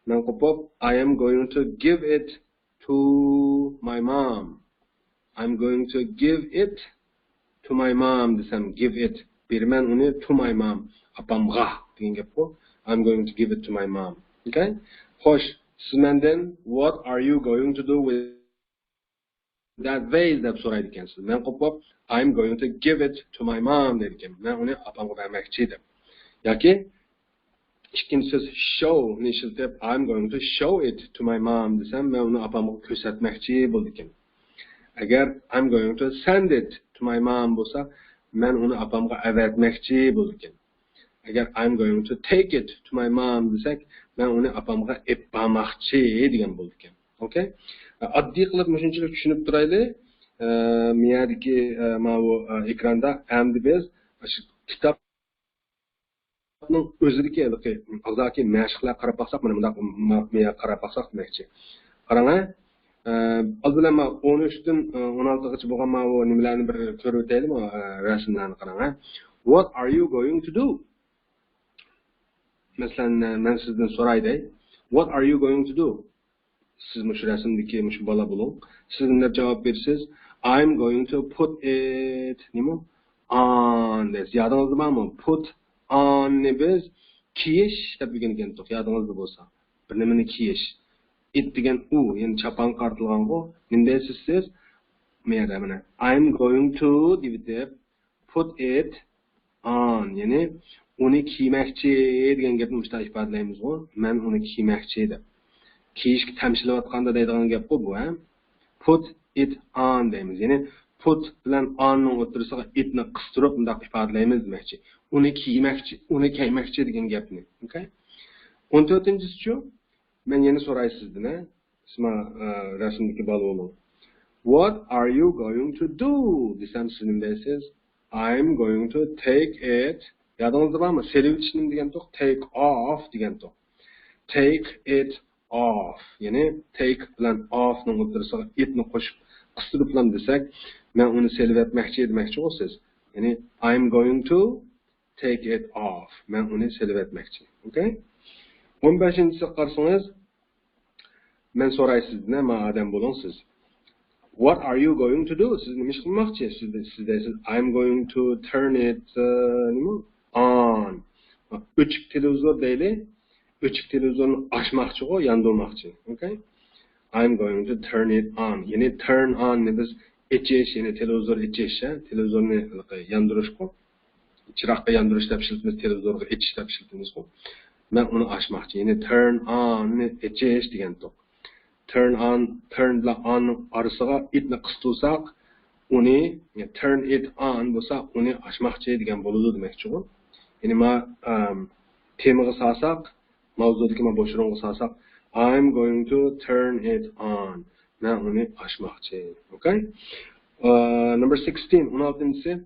مەن قوپۇپ، I am going to give it to my mom. I'm going to give it to my mom دېسەم، give it، بېرىمەن ئۇنى to my mom، ئاپامغا دېگەن گەپقۇ. I'm going to give it to my mom. Okay؟ خوش، سىز مەندىن what are you going to do with that vase دەپ سورايدىكەنسىز. مەن قوپۇپ، I'm going to give it to my mom دەيدىكەن. مەن ئۇنى ئاپامغا بەرمەكچى دەپ. ياكى ئىككىنچى سۆز show نى ئىشلىتىپ، I'm going to show it to my mom دېسەم، مەن ئۇنى ئاپامغا كۆرسەتمەكچى بولىدىكەن. ئەگەر I'm going to send it to my mom بولسا، مەن ئۇنى ئاپامغا ئەۋەتمەكچى بولىدىكەن. ئەگەر I'm going to take it to my mom دېسەك، مەن ئۇنى ئاپامغا ئېلىپ بارماقچى دېگەن بولىدىكەن. ئوكەي؟ ئاددىي قىلىپ مۇشۇنچىلىك چۈشىنىپ تۇرايلى. ئە، مىيەدىكى، ئە، ماۋۇ، ئە، ئېكراندا ئەمدى بىز شۇ كىتاب كىتابنىڭ ئۆزىدىكى ھېلىقى ئاغزاكى مەشىقلەرگە قاراپ باقساق، مانا مۇنداق ما-، مۇنداق قاراپ باقساق دېمەكچى. قاراڭ، ھە. ئە، ئالدى بىلەن مانا ئون ئۈچتىن، ئە، ئون ئالتىغىچە بولغان ماۋۇ نېمىلەرنى بىر كۆرۈۋېتەيلى، مانا، ئە، رەسىملەرنى قاراڭ، ھە. What are you going to do؟ مەسىلەن، ئە، مەن سىزدىن سوراي دەي. What are you going to do؟ سىز مۇشۇ رەسىمدىكى مۇشۇ بالا بولۇڭ. سىز نېمە دەپ جاۋاب بېرىسىز؟ I'm going to put it، نېمە؟ On دەيسىز. يادىڭىزدا بارمۇ؟ Put on نى بىز كىيىش دەپ ئۆگەنگەنتۇق، يادىڭىزدا بولسا. بىر نېمىنى كىيىش. It دېگەن ئۇ، يەنى چاپانغا قارىتىلغانغۇ. نېمە دەيسىز سىز؟ مەيەردە مانا I'm going to دېيىۋېتىپ، put it on، يەنى ئۇنى كىيمەكچى دېگەن گەپنى مۇشۇنداق ئىپادىلەيمىزغۇ، مەن ئۇنى كىيمەكچى دەپ. كىيىشكە تەمشىلىۋاتقاندا دەيدىغان گەپقۇ بۇ، ھە؟ Put it on دەيمىز. يەنى put بىلەن on نىڭ ئوتتۇرىسىغا it نى قىستۇرۇپ مۇنداق ئىپادىلەيمىز دېمەكچى. ئۇنى كىيمەكچى، ئۇنى كىيمەكچى دېگەن گەپنى. ئوكەي؟ ئون تۆتىنچىسىچۇ؟ مەن يەنە سوراي سىزدىن، ھە؟ سىز مانا، ئە، رەسىمدىكى بالا بولۇڭ. What are you going to do دېسەم، سىز نېمە دەيسىز؟ I'm going to take it. يادىڭىزدا بارمۇ؟ سېلىۋېتىش نېمە دېگەنتۇق؟ Take off دېگەنتۇق. Take it off. يەنى take بىلەن off نىڭ ئوتتۇرىسىغا it نى قوشۇپ، قىستۇرۇپلام دېسەك، مەن ئۇنى سېلىۋەتمەكچى دېمەكچىغۇ سىز. يەنى I'm going to take it off. مەن ئۇنى سېلىۋەتمەكچى. ئوكەي؟ ئون بەشىنچىسىگە قارىسىڭىز، مەن سوراي سىزدىن، ھە، مانا ئادەم بولۇڭ سىز. What are you going to do؟ سىز نېمە ئىش قىلماقچى؟ سىز، سىز دەيسىز، I'm going to turn it، ئە، نېمە؟ On. ئۆچۈك تېلېۋىزور دەيلى. ئۆچۈك تېلېۋىزورنى ئاچماقچىغۇ، ياندۇرماقچى. ئوكەي؟ I'm going to turn it on. يەنى turn on نى بىز ئېچىش، يەنى تېلېۋىزور ئېچىش، ھە؟ تېلېۋىزورنى ياندۇرۇشقۇ. چىراغقا ياندۇرۇش دەپ ئىشلىتىمىز، تېلېۋىزورغا ئېچىش دەپ ئىشلىتىمىزغۇ. مەن ئۇنى ئاچماقچى. يەنى turn on نى ئېچىش دېگەنتۇق. Turn on، turn بىلەن on نىڭ ئارىسىغا it نى قىستۇرساق، ئۇنى، turn it on بولسا، ئۇنى ئاچماقچى دېگەن بولىدۇ دېمەكچىغۇ. يەنى ما، ئەم، تېمىغا سالساق، ماۋزۇدىكى ما بوش ئورۇنغا سالساق، I'm going to turn it on. مەن ئۇنى ئاچماقچى. Okay? Uh, number sixteen، ئون ئالتىنچىسى.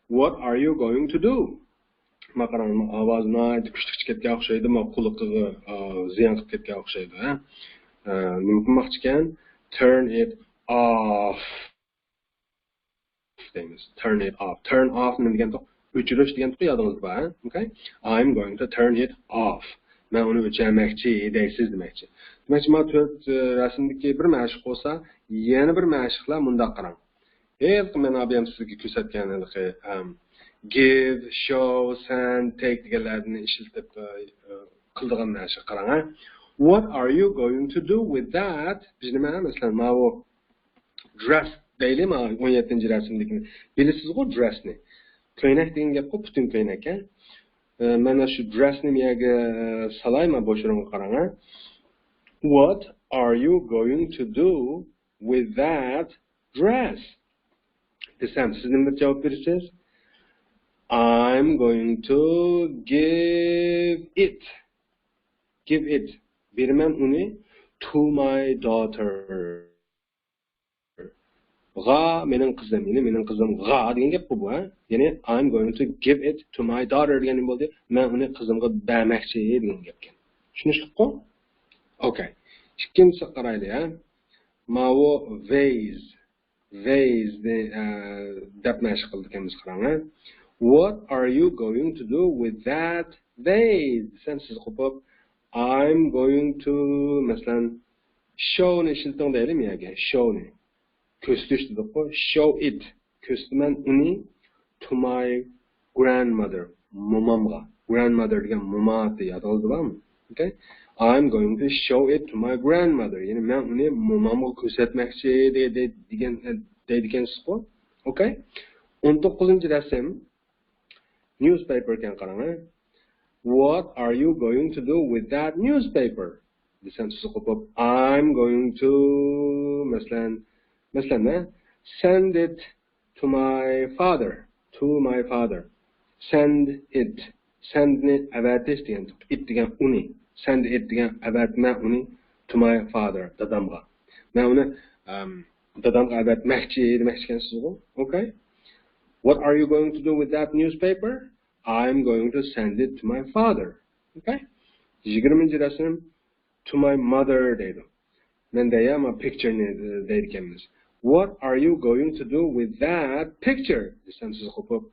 What are you going to do? ما قاراڭ، ما ئاۋازى ناھايىتى كۈچلۈك چىقىپ كەتكەن ئوخشايدۇ، ما قۇلىقىغا، ئا، زىيان قىلىپ كەتكەن ئوخشايدۇ، ھە؟ ئا، نېمە قىلماقچىكەن؟ Turn it off دەيمىز. Turn it off. Turn off نېمە دېگەنتۇق؟ ئۆچۈرۈش دېگەنتۇق، يادىڭىزدا بار، ھە؟ Okay? I'm going to turn it off. مەن ئۇنى ئۆچۈرمەكچى دەيسىز دېمەكچى. دېمەكچى، ما تۆت، ئە، رەسىمدىكى بىر مەشىق بولسا، يەنە بىر مەشىقلەر مۇنداق قاراڭ. ھېلىقى مەن ئابىيام سىزگە كۆرسەتكەن ھېلىقى، ئەم، give، show، send، take دېگەنلەرنى ئىشلىتىپ، ئە، ئە، قىلىدىغان نەرسە قاراڭ، ھە. What are you going to do with that؟ بىز نېمە، مەسىلەن، ماۋۇ dress دەيلى، ماۋۇ ئون يەتتىنچى رەسىمدىكىنى. بىلىسىزغۇ dress نى. كۆينەك دېگەن گەپقۇ، پۈتۈن كۆينەك، ھە. ئە، مەن شۇ dress نى مۇ يەرگە، ئە، سالاي، مانا بوش ئورۇنغا قاراڭ، ھە. What are you going to do with that dress؟ دېسەم، سىز نېمە دەپ جاۋاب بېرىسىز؟ I'm going to give it. Give it. بېرىمەن ئۇنى to my daughter. غا، مېنىڭ قىزىم، يەنى مېنىڭ قىزىمغا دېگەن گەپقۇ بۇ، ھە؟ يەنى I'm going to give it to my daughter دېگەن نېمە بولدى؟ مەن ئۇنى قىزىمغا بەرمەكچى دېگەن گەپكەن. چۈشىنىشلىكقۇ؟ Okay. ئىككىنچىسىگە قارايلى، ھە. ماۋۇ vase. Vase نى، ئە، دەپ مەشىق قىلىدىكەنمىز، قاراڭ، ھە. What are you going to do with that vase؟ دېسەم، سىز قوپۇپ، I'm going to، مەسىلەن، show نى ئىشلىتىڭ دەيلى مۇ يەرگە. Show نى. كۆرسىتىش دېدۇققۇ. Show it. كۆرسىتىمەن ئۇنى to my grandmother. مومامغا. Grandmother دېگەن موما ئاتى، يادىڭىزدا بارمۇ؟ Okay. I'm going to show it to my grandmother. يەنى مەن ئۇنى مومامغا كۆرسەتمەكچى دەي-، دەي-، دېگەن، دەيدىكەنسىزغۇ. Okay. ئون توققۇزىنچى رەسىم. Newspaper ئىكەن، قاراڭ، ھە. What are you going to do with that newspaper؟ دېسەم، سىز قوپۇپ، I'm going to، مەسىلەن، مەسىلەن، ھە، send it to my father. To my father. Send it. Send نى ئەۋەتىش دېگەن. It دېگەن ئۇنى. Send it دېگەن ئەۋەتمە ئۇنى to my father. دادامغا. مەن ئۇنى، ئەم، دادامغا ئەۋەتمەكچى دېمەكچىكەنسىزغۇ. Okay. What are you going to do with that newspaper? I'm going to send it to my father. Okay. يىگىرمىنچى رەسىم. To my mother دەيدۇ. مەن دەيە، ما picture نى، ئە، دەيدىكەنمىز. What are you going to do with that picture؟ دېسەم، سىز قوپۇپ،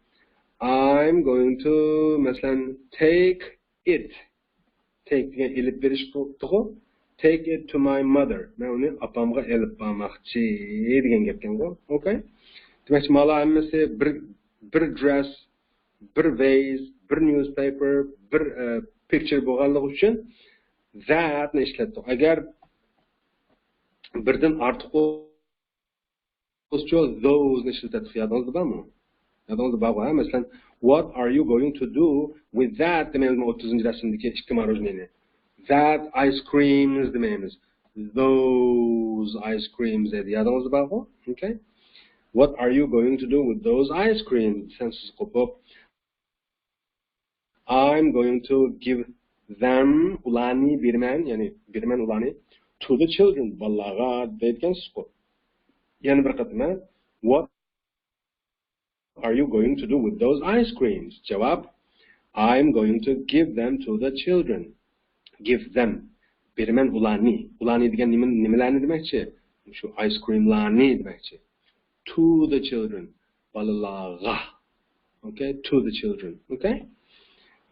I'm going to، مەسىلەن، take it. Take دېگەن ئېلىپ بېرىش تۇغۇ. Take it to my mother. مەن ئۇنى ئاپامغا ئېلىپ بارماقچى دېگەن گەپكەنغۇ. Okay. دېمەكچى، مالا ھەممىسى بىر، بىر dress، بىر vase، بىر newspaper، بىر، ئە، picture بولغانلىقى ئۈچۈن that نى ئىشلەتتۇق. ئەگەر بىردىن ئارتۇق بولسىچۇ، those نى ئىشلىتەتتۇق. يادىڭىزدا بارمۇ؟ يادىڭىزدا بارغۇ، ھە؟ مەسىلەن، what are you going to do with that دېمەيمىزمۇ؟ ئوتتۇزىنچى رەسىمدىكى ئىككى ماروژنىنى. That ice creams دېمەيمىز. Those ice creams دەيدۇ. يادىڭىزدا بارغۇ؟ Okay. What are you going to do with those ice creams؟ دېسەم، سىز قوپۇپ، I'm going to give them، ئۇلارنى بېرىمەن، يەنى بېرىمەن ئۇلارنى، to the children، بالىلارغا دەيدىكەنسىزغۇ. يەنە بىر قېتىم، ھە؟ What are you going to do with those ice creams؟ جاۋاب، I'm going to give them to the children. Give them. بېرىمەن ئۇلارنى. ئۇلارنى دېگەن نېمە، نېمىلەرنى دېمەكچى؟ شۇ ice creamلارنى دېمەكچى. To the children. بالىلارغا. Okay, to the children. Okay.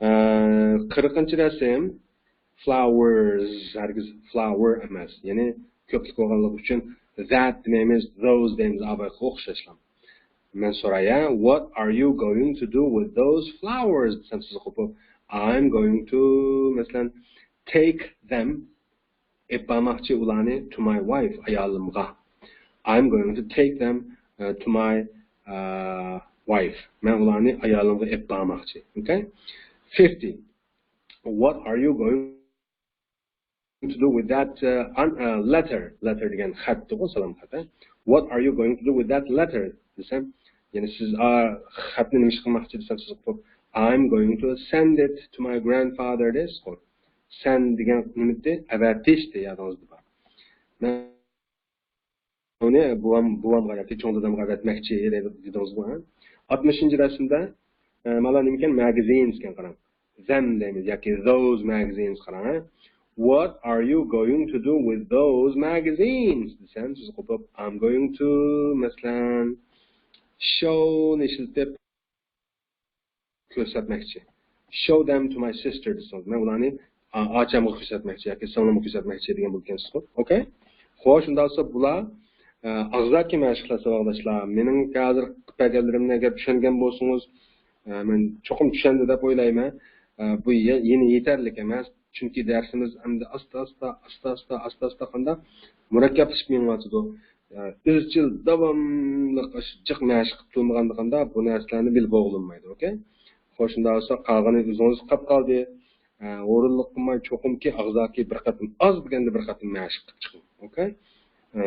ئە، قىرىقىنچى رەسىم. Flowers. ھەرگىز flower ئەمەس. يەنى كۆپلۈك بولغانلىقى ئۈچۈن that دېمەيمىز، those دەيمىز. ئاۋاققا ئوخشاشلا. مەن سوراي، ھە؟ What are you going to do with those flowers؟ دېسەم، سىز قوپۇپ، I'm going to، مەسىلەن، take them، ئېلىپ بارماقچى ئۇلارنى، to my wife، ئايالىمغا. I'm going to take them, uh, to my, uh, wife. مەن ئۇلارنى ئايالىمغا ئېلىپ بارماقچى. Okay. Fifty. What are you going to do with that, uh, un-, uh, letter؟ Letter دېگەن خەتتىغۇ، سالام خەت، ھە؟ What are you going to do with that letter؟ دېسەم، يەنى سىز، ئا، خەتنى نېمە ئىش قىلماقچى دېسەم، سىز قوپۇپ، I'm going to send it to my grandfather دەيسىزغۇ. send دېگەن نېمىدى؟ ئەۋەتىش دە يادىڭىزدا بار. مەن ئۇنى بوۋام، بوۋامغا ياكى چوڭ دادامغا ئەۋەتمەكچى دەيدۇ، دېدىڭىزغۇ، ھە؟ ئاتمىشىنچى رەسىمدە، ئە، مانا نېمىكەن؟ Magazines ئىكەن، قاراڭ. Them دەيمىز ياكى those magazines، قاراڭ، ھە؟ What are you going to do with those magazines دېسەم، سىز قوپۇپ، I'm going to، مەسىلەن، show نى ئىشلىتىپ، كۆرسەتمەكچى. Show them to my sister دېسىڭىز، مەن ئۇلارنى ئا-، ئاچامغا كۆرسەتمەكچى ياكى سىڭلىمغا كۆرسەتمەكچى دېگەن بولۇپ كەتسىكۇ. ئوكەي؟ خوش، شۇنداق بولسا بۇلار، ئە، ئاغزاكى مەشىقلەر ساۋاقداشلار. مېنىڭ ھازىر قىلىپ بەرگەنلىرىمنى ئەگەر چۈشەنگەن بولسىڭىز، ئە، مەن چوقۇم چۈشەندى دەپ ئويلايمەن. ئە، بۇ يە-، يەنە يېتەرلىك ئەمەس. چۈنكى دەرسىمىز ئەمدى ئاستا-ئاستا، ئاستا-ئاستا، ئاستا-ئاستا قانداق مۇرەككەپلىشىپ مېڭىۋاتىدۇ. ئە، ئىزچىل، داۋاملىق ئاشۇ جىق مەشىق قىلىپ تۇرمىغاندا بۇ نەرسىلەرنى بىلىپ بولغىلىمايدۇ، ئوكەي؟ خوش، شۇنداق بولسا قالغىنى ئۆزىڭىزگە قاپ قالدى. ئە، ھۇرۇنلۇق قىلماي چوقۇمكى ئاغزاكى بىر قېتىم، ئاز دېگەندە بىر قېتىم مەشىق قىلىپ چىقىڭ، ئوكەي؟ ئە،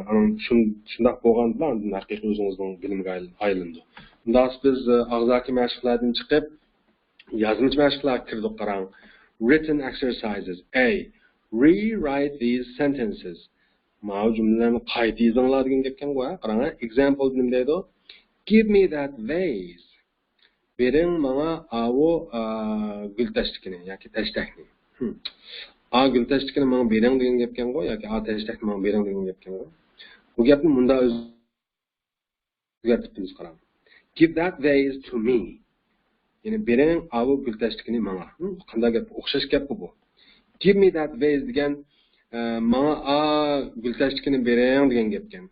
ئاندىن شۇن-، شۇنداق بولغاندىلا ئاندىن ھەقىقىي ئۆزىڭىزنىڭ بىلىمىگە ئايل-، ئايلىنىدۇ. ئۇنداق بولسا بىز، ئە، ئاغزاكى مەشىقلەردىن چىقىپ، يازمىچە مەشىقلەرگە كىردۇق، قاراڭ. Written exercises. A. Rewrite these sentences. ماۋۇ جۈملىلەرنى قايتا يېزىڭلار دېگەن گەپكەنغۇ، ھە؟ قاراڭ، ھە؟ Example نېمە دەيدۇ؟ Give me that vase. بېرىڭ ماڭا ئاۋۇ، ئا، گۈل تەشتىكىنى ياكى تەشتەكنى. ھىم. ئا گۈل تەشتىكىنى ماڭا بېرىڭ دېگەن گەپكەنغۇ ياكى ئا تەشتەكنى ماڭا بېرىڭ دېگەن گەپكەنغۇ. بۇ گەپنى مۇنداق ئۆز-، ئۆزگەرتىپتىمىز، قاراڭ. Give that vase to me. يەنى بېرىڭ ئاۋۇ گۈل تەشتىكىنى ماڭا. ھىم، قانداق گەپ؟ ئوخشاش گەپقۇ بۇ. Give me that vase دېگەن، ئە، ماڭا ئا گۈل تەشتىكىنى بېرىڭ دېگەن گەپكەن.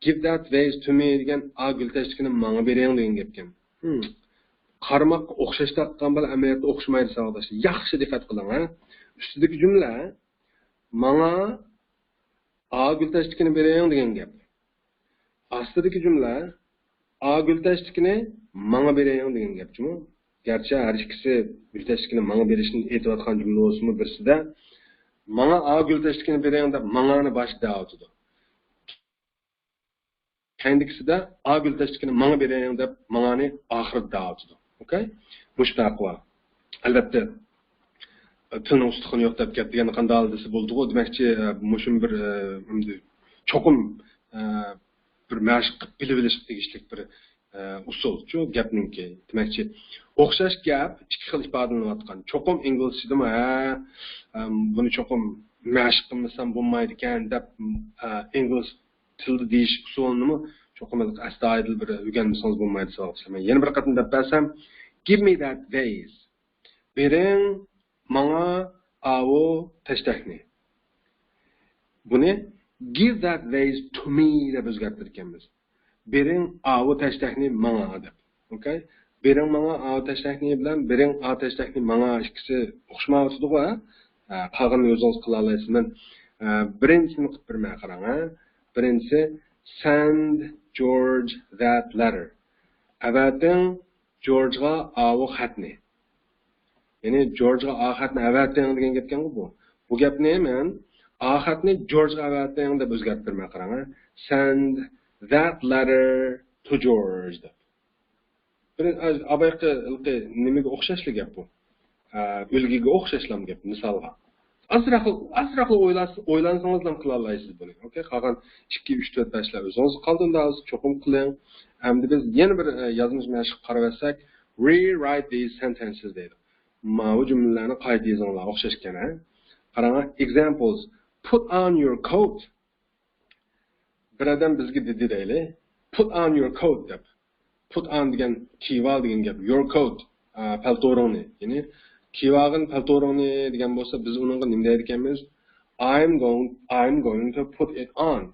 Give that vase to me دېگەن ئا گۈل تەشتىكىنى ماڭا بېرىڭ دېگەن گەپكەن. ھىم. قارىماققا ئوخشاش تارتقان بىلەن ئەمەلىيەتتە ئوخشىمايدۇ ساۋاقداشلار. ياخشى دىققەت قىلىڭ، ھە. ئۈستىدىكى جۈملە ماڭا ئا گۈل تەشتىكىنى بېرىڭ دېگەن گەپ. ئاستىدىكى جۈملە ئا گۈل تەشتىكىنى ماڭا بېرىڭ دېگەن گەپ جۇمۇ. گەرچە ھەر ئىككىسى گۈل تەشتىكىنى ماڭا بېرىشنى ئېيتىۋاتقان جۈملە بولسىمۇ، بىرسىدە ماڭا ئا گۈل تەشتىكىنى بېرىڭ دەپ ماڭانى باشتا دەۋاتىدۇ. كەينىدىكىسىدە ئا گۈل تەشتىكىنى ماڭا بېرىڭ دەپ ماڭانى ئاخىرىدا دەۋاتىدۇ. ئوكەي؟ مۇشۇ پەرقى بار. ئەلۋەتتە، تىلنىڭ ئۇستىخىنى يوق دەپ گەپ دېگەننى قانداق دېسە بولىدىغۇ. دېمەكچى، ئە، مۇشۇمۇ بىر، ئە، ئەمدى چوقۇم، ئە، بىر مەشىق قىلىپ بىلىۋېلىشقا تېگىشلىك بىر، ئە، ئۇسۇلچۇ گەپنىڭكى. دېمەكچى، ئوخشاش گەپ ئىككى خىل ئىپادىلىنىۋاتقان. چوقۇم ئىنگلىزچىدىمۇ، ھە، ئەم، بۇنى چوقۇم مەشىق قىلمىسام بولمايدىكەن دەپ، ئە، ئىنگلىز تىلدا دېيىش ئۇسۇلىنىمۇ چوقۇم ئەستايىدىل بىر ئۆگەنمىسىڭىز بولمايدۇ ساۋاقداشلار. مەن يەنە بىر قېتىم دەپ بەرسەم، give me that vase. بېرىڭ ماڭا ئاۋۇ تەشتەكنى. بۇنى give that vase to me دەپ ئۆزگەرتىدىكەنمىز. بېرىڭ ئاۋۇ تەشتەكنى ماڭا دەپ. ئوكەي؟ بېرىڭ ماڭا ئاۋۇ تەشتەكنى بىلەن بېرىڭ ئا تەشتەكنى ماڭا ئىككىسى ئوخشىمايۋاتىدىغۇ، ھە؟ ھە، قالغىنىنى ئۆزىڭىز قىلالايسىز. مەن، ئە، بىرىنچىسىنى قىلىپ بېرىمەن، قاراڭ، ھە؟ بىرىنچىسى، send George that letter. ئەۋەتىڭ جورجغا ئاۋۇ خەتنى. يەنى جورجغا ئا خەتنى ئەۋەتىڭ دېگەن گەپكەنغۇ بۇ. بۇ گەپنى مەن ئا خەتنى جورجغا ئەۋەتىڭ دەپ ئۆزگەرتىپ بېرىمەن، قاراڭ، ھە؟ Send that letter to George دەپ. بىر ئا-، ئابايقى ھېلىقى نېمىگە ئوخشاشلا گەپ بۇ. ئە، ئۈلگىگە ئوخشاشلام گەپ، مىسالغا. ئازراقلا، ئازراقلا ئويلاس-، ئويلانسىڭىزلا قىلالايسىز بۇنى. ئوكەي، قالغان ئىككى، ئۈچ، تۆت، بەشلەر ئۆزىڭىزگە قالدى، ئۇنداق بولسا چوقۇم قىلىڭ. ئەمدى بىز يەنە بىر، ئە، يازمىچە مەشىققە قاراۋەتسەك، rewrite these sentences دەيدۇ. ماۋۇ جۈملىلەرنى قايتا يېزىڭلار، ئوخشاشكەن، ھە؟ قاراڭ، examples. Put on your coat. بىر ئادەم بىزگە دېدى دەيلى، put on your coat دەپ. Put on دېگەن كىيىۋال دېگەن گەپ. Your coat، ئا، پەلتورۇڭنى. يەنى كىيىۋالغىن پەلتورۇڭنى دېگەن بولسا، بىز ئۇنىڭغا نېمە دەيدىكەنمىز؟ I'm going, I'm going to put it on.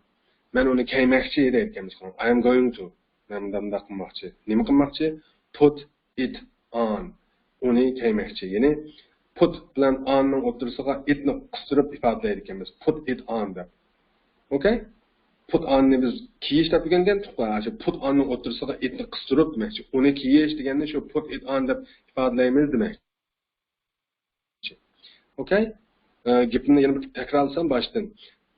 مەن ئۇنى كىيمەكچى دەيدىكەنمىز. I'm going to. مەن مۇنداق، مۇنداق قىلماقچى. نېمە قىلماقچى؟ Put it on. ئۇنى كىيمەكچى. يەنى put بىلەن on نىڭ ئوتتۇرىسىغا it نى قىستۇرۇپ ئىپادىلەيدىكەنمىز. Put it on دەپ. ئوكەي؟ Put on نى بىز كىيىش دەپ ئۆگەنگەنتۇق. شۇ put on نىڭ ئوتتۇرىسىغا it نى قىستۇرۇپ، دېمەكچى، ئۇنى كىيىش دېگەننى شۇ put it on دەپ ئىپادىلەيمىز دېمەكچى. ئوكەي؟ ئە، گېپىمنى يەنە بىر تەكرارلىسام باشتىن.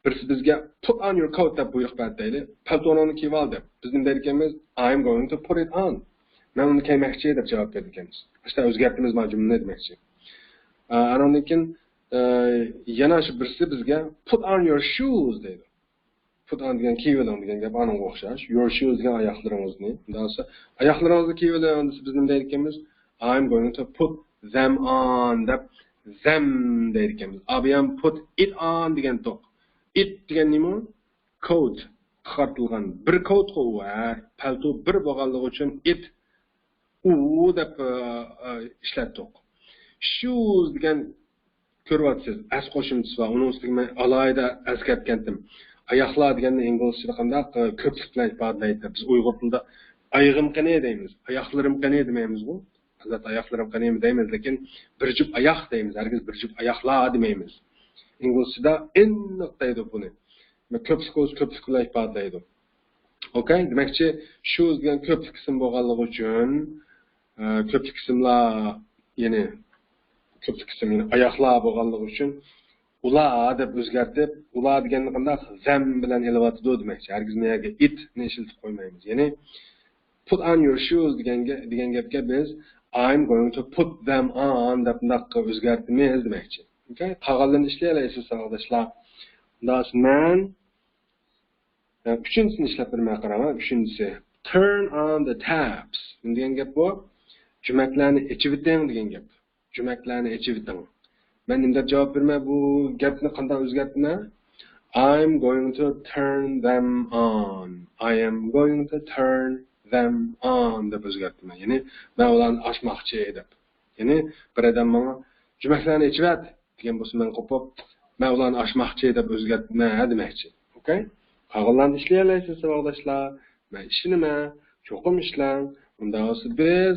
بىرسى بىزگە put on your coat دەپ بۇيرۇق بەردى دەيلى. پەلتونۇڭنى كىيىۋال دەپ. بىز نېمە دەيدىكەنمىز؟ I'm going to put it on. مەن ئۇنى كىيمەكچى دەپ جاۋاب بېرىدىكەنمىز. ئاشۇنداق ئۆزگەرتىمىز مانا جۈملىنى دېمەكچى. ئە، ئانىڭدىن كېيىن ئە، يەنە شۇ بىرسى بىزگە put on your shoes دەيدۇ. Put on دېگەن كىيىۋېلىڭ دېگەن گەپ ئانىڭغا ئوخشاش. Your shoes دېگەن ئاياقلىرىڭىزنى. ئۇنداق بولسا ئاياقلىرىڭىزنى كىيىۋېلىڭ دېسە بىز نېمە دەيدىكەنمىز؟ I'm going to put them on دەپ them دەيدىكەنمىز. ئابىيام put it on دېگەنتۇق. It دېگەن نېمە؟ Coat، قىسقارتىلغان. بىر كوتقۇ ئۇ، ھە، پەلتو بىر بولغانلىقى ئۈچۈن it، ئۇ دەپ، ئە، ئە، ئىشلەتتۇق. Shoes دېگەن كۆرۈۋاتىسىز، ئەس قوشۇمچىسى بار. ئۇنىڭ ئۈستىگە مەن ئالاھىدە ئەسكەرتكەنتىم. ئاياقلار دېگەننى ئىنگلىزچىدا قانداق، ئە، كۆپلۈك بىلەن ئىپادىلەيدۇ دەپ. بىز ئۇيغۇر تىلىدا ئايىغىم قېنى دەيمىز، ئاياقلىرىم قېنى دېمەيمىزغۇ. ئەلۋەتتە، ئاياقلىرىم قېنى دەيمىز، لېكىن بىر جۈپ ئاياق دەيمىز، ھەرگىز بىر جۈپ ئاياقلار دېمەيمىز. ئىنگلىزچىدا ئېنىق دەيدۇ بۇنى. كۆپلۈك بولسا كۆپلۈك بىلەن ئىپادىلەيدۇ. ئوكەي، دېمەكچى، shoes دېگەن كۆپلۈك ئىسىم بولغانلىقى ئۈچۈن، ئە، كۆپلۈك ئىسىملار، يەنى كۆپلۈك ئىسىم، يەنى ئاياقلار بولغانلىقى ئۈچۈن ئۇلار دەپ ئۆزگەرتىپ، ئۇلار دېگەننى قانداق؟ Them بىلەن ئېلىۋاتىدۇ دېمەكچى. ھەرگىز مەيەرگە it نى ئىشلىتىپ قويمايمىز. يەنى put on your shoes دېگەنگە، دېگەن گەپكە بىز I'm going to put them on دەپ مۇنداق ئۆزگەرتىمىز دېمەكچى. ئوكەي، قالغانلىرىنى ئىشلىيەلەيسىز، ساۋاقداشلار. ئۇنداق مەن، ئە، ئۈچىنچىسىنى ئىشلەپ بېرىمەن، قاراڭ، ئۈچىنچىسى. Turn on the taps. نېمە دېگەن گەپ بۇ؟ جۈمەكلەرنى ئېچىۋېتىڭ دېگەن گەپ. جۈمەكلەرنى ئېچىۋېتىڭ. مەن نېمە دەپ جاۋاب بېرىمەن؟ بۇ گەپنى قانداق ئۆزگەرتىمەن؟ I'm going to turn them on. I am going to turn them on دەپ ئۆزگەرتىمەن. يەنى مەن ئۇلارنى ئاچماقچى دەپ. يەنى بىر ئادەم ماڭا جۈمەكلەرنى ئېچىۋەت دېگەن بولسا، مەن قوپۇپ، مەن ئۇلارنى ئاچماقچى دەپ ئۆزگەرتىمەن دېمەكچى. ئوكەي؟ قالغانلارنى ئىشلىيەلەيسىز، ساۋاقداشلار. مەن ئىشىنىمەن. چوقۇم ئىشلەڭ. ئۇنداق بولسا بىز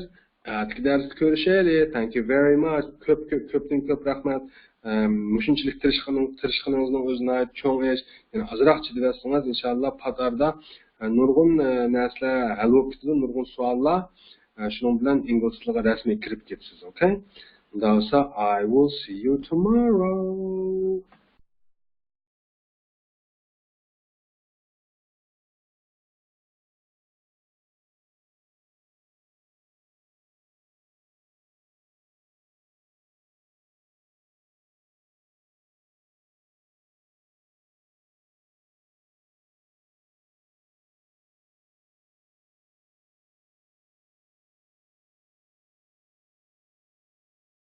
ئەتىكى دەرستە كۆرۈشەيلى. Thank you very much. كۆپ، كۆپ، كۆپتىن كۆپ رەھمەت. ئەم، مۇشۇنچىلىك تىرىشقىنىڭ-، تىرىشقىنىڭىزنىڭ ئۆزى ناھايىتى چوڭ ئىش. يەنە ئازراق چىدىۋەرسىڭىز، ئىنشاللا پات ئارىدا، ئە، نۇرغۇن، ئە، نەرسىلەر ھەل بولۇپ كېتىدۇ، نۇرغۇن سوئاللار. ئە، شۇنىڭ بىلەن ئىنگلىز تىلىغا رەسمىي كىرىپ كېتىسىز، ئوكەي؟ ئۇنداق بولسا، I will see you tomorrow.